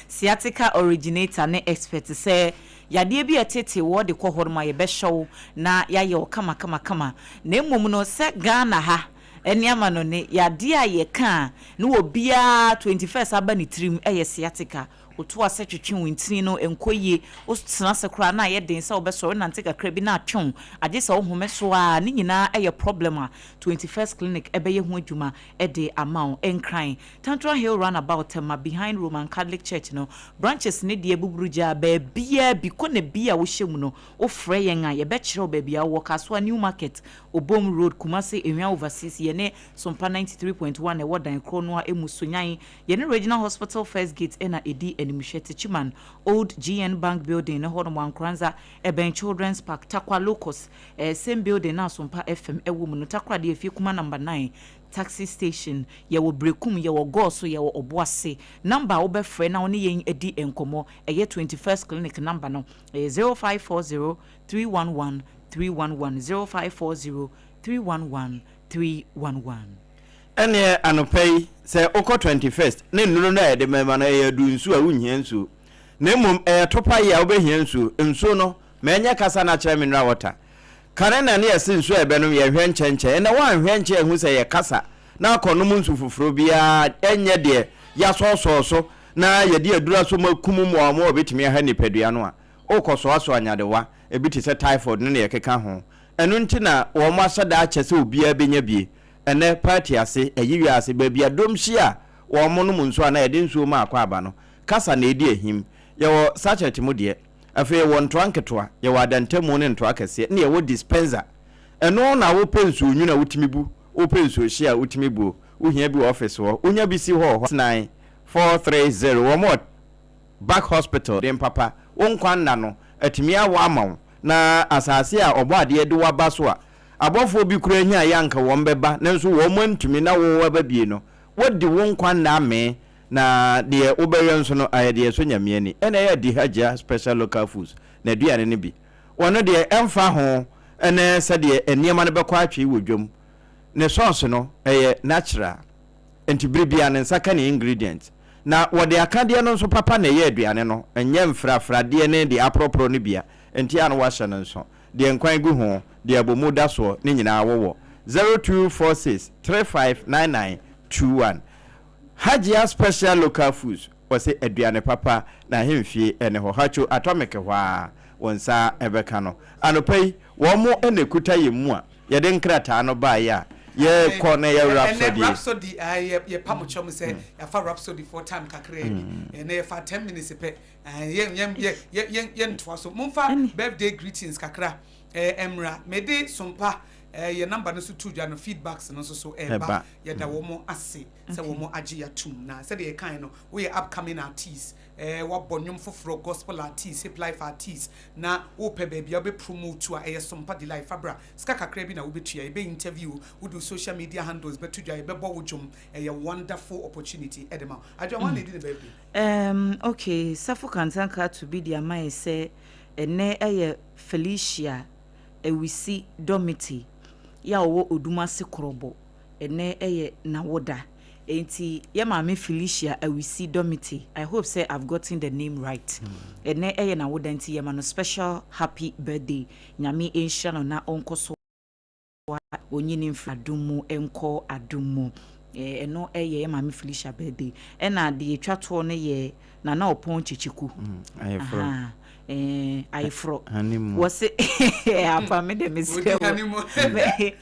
Sciatica originator ne expert sɛ yadeɛ bi a ɛtete wɔ de kɔ hɔ nom a yɛbɛhyɛ wo na yɛayɛ wo kama kama kama. Na mmom no sɛ Ghana ha ɛne ama no ne yadeɛ a yɛka a ne wɔ biara 21st aba ne tirim ɛyɛ sciatica. Woto ase twetwe wo ntini no, ɛnkɔ yie. Wotena ase koraa na ayɛ den sɛ wobɛsɔre, wonante kakra bi na atwe wo, agye sɛ wohome so ara. Ne nyinaa yɛ problem a 21st Clinic bɛyɛ ho adwuma de ama wo. Nkran, Tantra Hill Runabout, Tema, behind Roman Catholic Church no, branches no deɛ buburu gyaa baabiara bi. Kɔ na bi a wohyɛ mu no, wofrɛ yɛn a, yɛbɛkyerɛ wo baabi a wowɔ. Kasoa, New Market, Obom Road, Kumasi, Ewia Overseas, yɛne Sompa 93.1 ɛwɔ dan korɔ no ara mu, Sunyani, Yɛne Regional Hospital First Gate na ɛdi animhwɛ, Techiman, Old GN Bank Building no hɔnom, Ankoranza, ɛbɛn Children's Park, Tarkwa Locus, same building no a Sompa FM wɔ mu no, Takoradi Afiekuma Number 9 Taxi Station, yɛwɔ Berekum, yɛwɔ Gɔɔso, yɛwɔ Ɔboase. Number a wobɛfrɛ na wo ne yɛn adi nkɔmmɔ, ɛyɛ 21st Clinic number no, ɛyɛ 0540 311 311, 0540 311 311. Ɛnneɛ anɔpa yi, sɛ wokɔ 21st ne nnuro no a yɛde bɛma no, ɛyɛ aduru nsuo a wonhia nsuo. Na mmom ɛyɛ topa yi a wobɛhia nsuo. Nsuo no, ma ɛnyɛ kasa na kyerɛ mineral water. Kane na ne yɛse nsuo a yɛbɛnom yɛnhwɛ nkyɛnkyɛn. Ɛnnɛ woanhwɛ nkyɛn anhu sɛ ɛyɛ kasa na akɔnom nsu foforɔ biara ɛnyɛ deɛ yɛasɔɔsɔɔ so na yɛde aduru asɔ mu akum mmoawammoawa a wɔbɛtumi aha nipadua no a, worekɔsoasoa nyadewa, ebi te sɛ typhoid ne deɛ ɛkeka ho. Ɛno nti na wɔahyɛ da akyɛ sɛ obiara bɛnya bie. Ɛnnɛ, party ase, ayi wiase, baabi a dɔm hyia a wɔnom nsuo anaa yɛde nsuo ma akwaaba no, kasa na ɛdi ahim. Yɛwɔ sachet mu deɛ, afei yɛwɔ ntoa nketewa, yɛwɔ adantamu ne ntoa kɛseɛ, ɛna yɛwɔ dispenser. Ɛno na wopɛ nsuo nwunu a wotumi bu, wopɛ nsuo hye a wotumi buo. Wohia bi wɔ office hɔ, wonya bi si hɔ wɔ hɔ. 9430, wɔn wɔ Back Hospital. Den papa, wo nkwa nna no atumi awo ama wo, na asase a Ɔbɔadeɛ de wo aba so a Abɔfoɔ bi koraa nyaeɛ a anka wɔn bɛba, nanso wɔn antumi, na wo aba bie no, woadi wo nkwa nna amee, na deɛ wobɛyɔ nso no ayɛ deɛ ɛsɔ Nyame ani. Ɛna ɛyɛ Adi Hajia Special Local Foods n'aduane no bi. Wɔno deɛ ɛmfa ho ne sɛdeɛ nneɛma no bɛkɔ atwee wɔ dwam, ne sauce no ɛyɛ natural, nti bere biara ne nsa ka ne ingredients. Na wɔde akadeɛ no nso papa na ɛyɛ aduane no, ɛnyɛ mfrafradeɛ ne deɛ aporɔporɔ no bia, nti a na wahyɛ no nso. Deɛ nkwan gu ho, deɛ abomu da soɔ, ne nyinaa wowɔ. 0246 3599 21 Hajia Special Local Foods, wɔse aduane papa na ahemfie ne hɔ. Hacho Atomic hɔ ara wo nsa bɛka no. Anɔpa yi, wɔn na ɛkuta yɛn mu a yɛde nkrataa no baeɛ a yɛrekɔ na yɛ Rhapsody. Ɛnnɛ Rhapsody, yɛpa mo kyɛw sɛ yɛafa Rhapsody foɔ time kakraa bi. Ɛnnɛ yɛfaa 10 minutes pɛ. Yɛn yɛn yɛn yɛn yɛn ntoa so. Momfa birthday greetings kakra mmra. Mede Sompa yɛn number no so to dwa no, feedbacks no nso so ɛreba. Yɛda wɔn ase sɛ wɔn agye yɛn atum. Na sɛdeɛ yɛkae no, woyɛ upcoming artist, woabɔ nnwom foforɔ, gospel artist, hip life artist, na wopɛ baabi a wobɛ promote a, ɛyɛ Sompa Delight. Fa bra. Sika kakra bi na wobɛtua. Yɛbɛ interview wo, wode wo social media handles bɛto dwa, yɛbɛbɔ wo dwom. Ɛyɛ wonderful opportunity de ma wo. Adwoa, hwan na ɛdi ne birthday? Erm ok, Safo Kantanka ato bi de ama yɛn sɛ ɛnnɛ yɛ Felicia Awisi Dormity yi a ɔwɔ Odumase Korɔbɔ, ɛnnɛ yɛ n'awoda. Enti yɛ maame Felicia Awisi Dormity, I hope sɛ I've gotten the name right, ɛnnɛ yɛ n'awoda nti yɛma no special happy birthday. Nyame nhyira no na ɔnkɔ so a ɔnyini mfiri adom mu nkɔ adom mu. Ɛno yɛ yɛ maame Felicia birthday. Ɛna deɛ ɛtwa toɔ no yɛ Nana Ɔpɔn Kyekyeku. Ayeforɔ. Ayeforɔ. Wɔse apa me deɛ mesrɛ wo.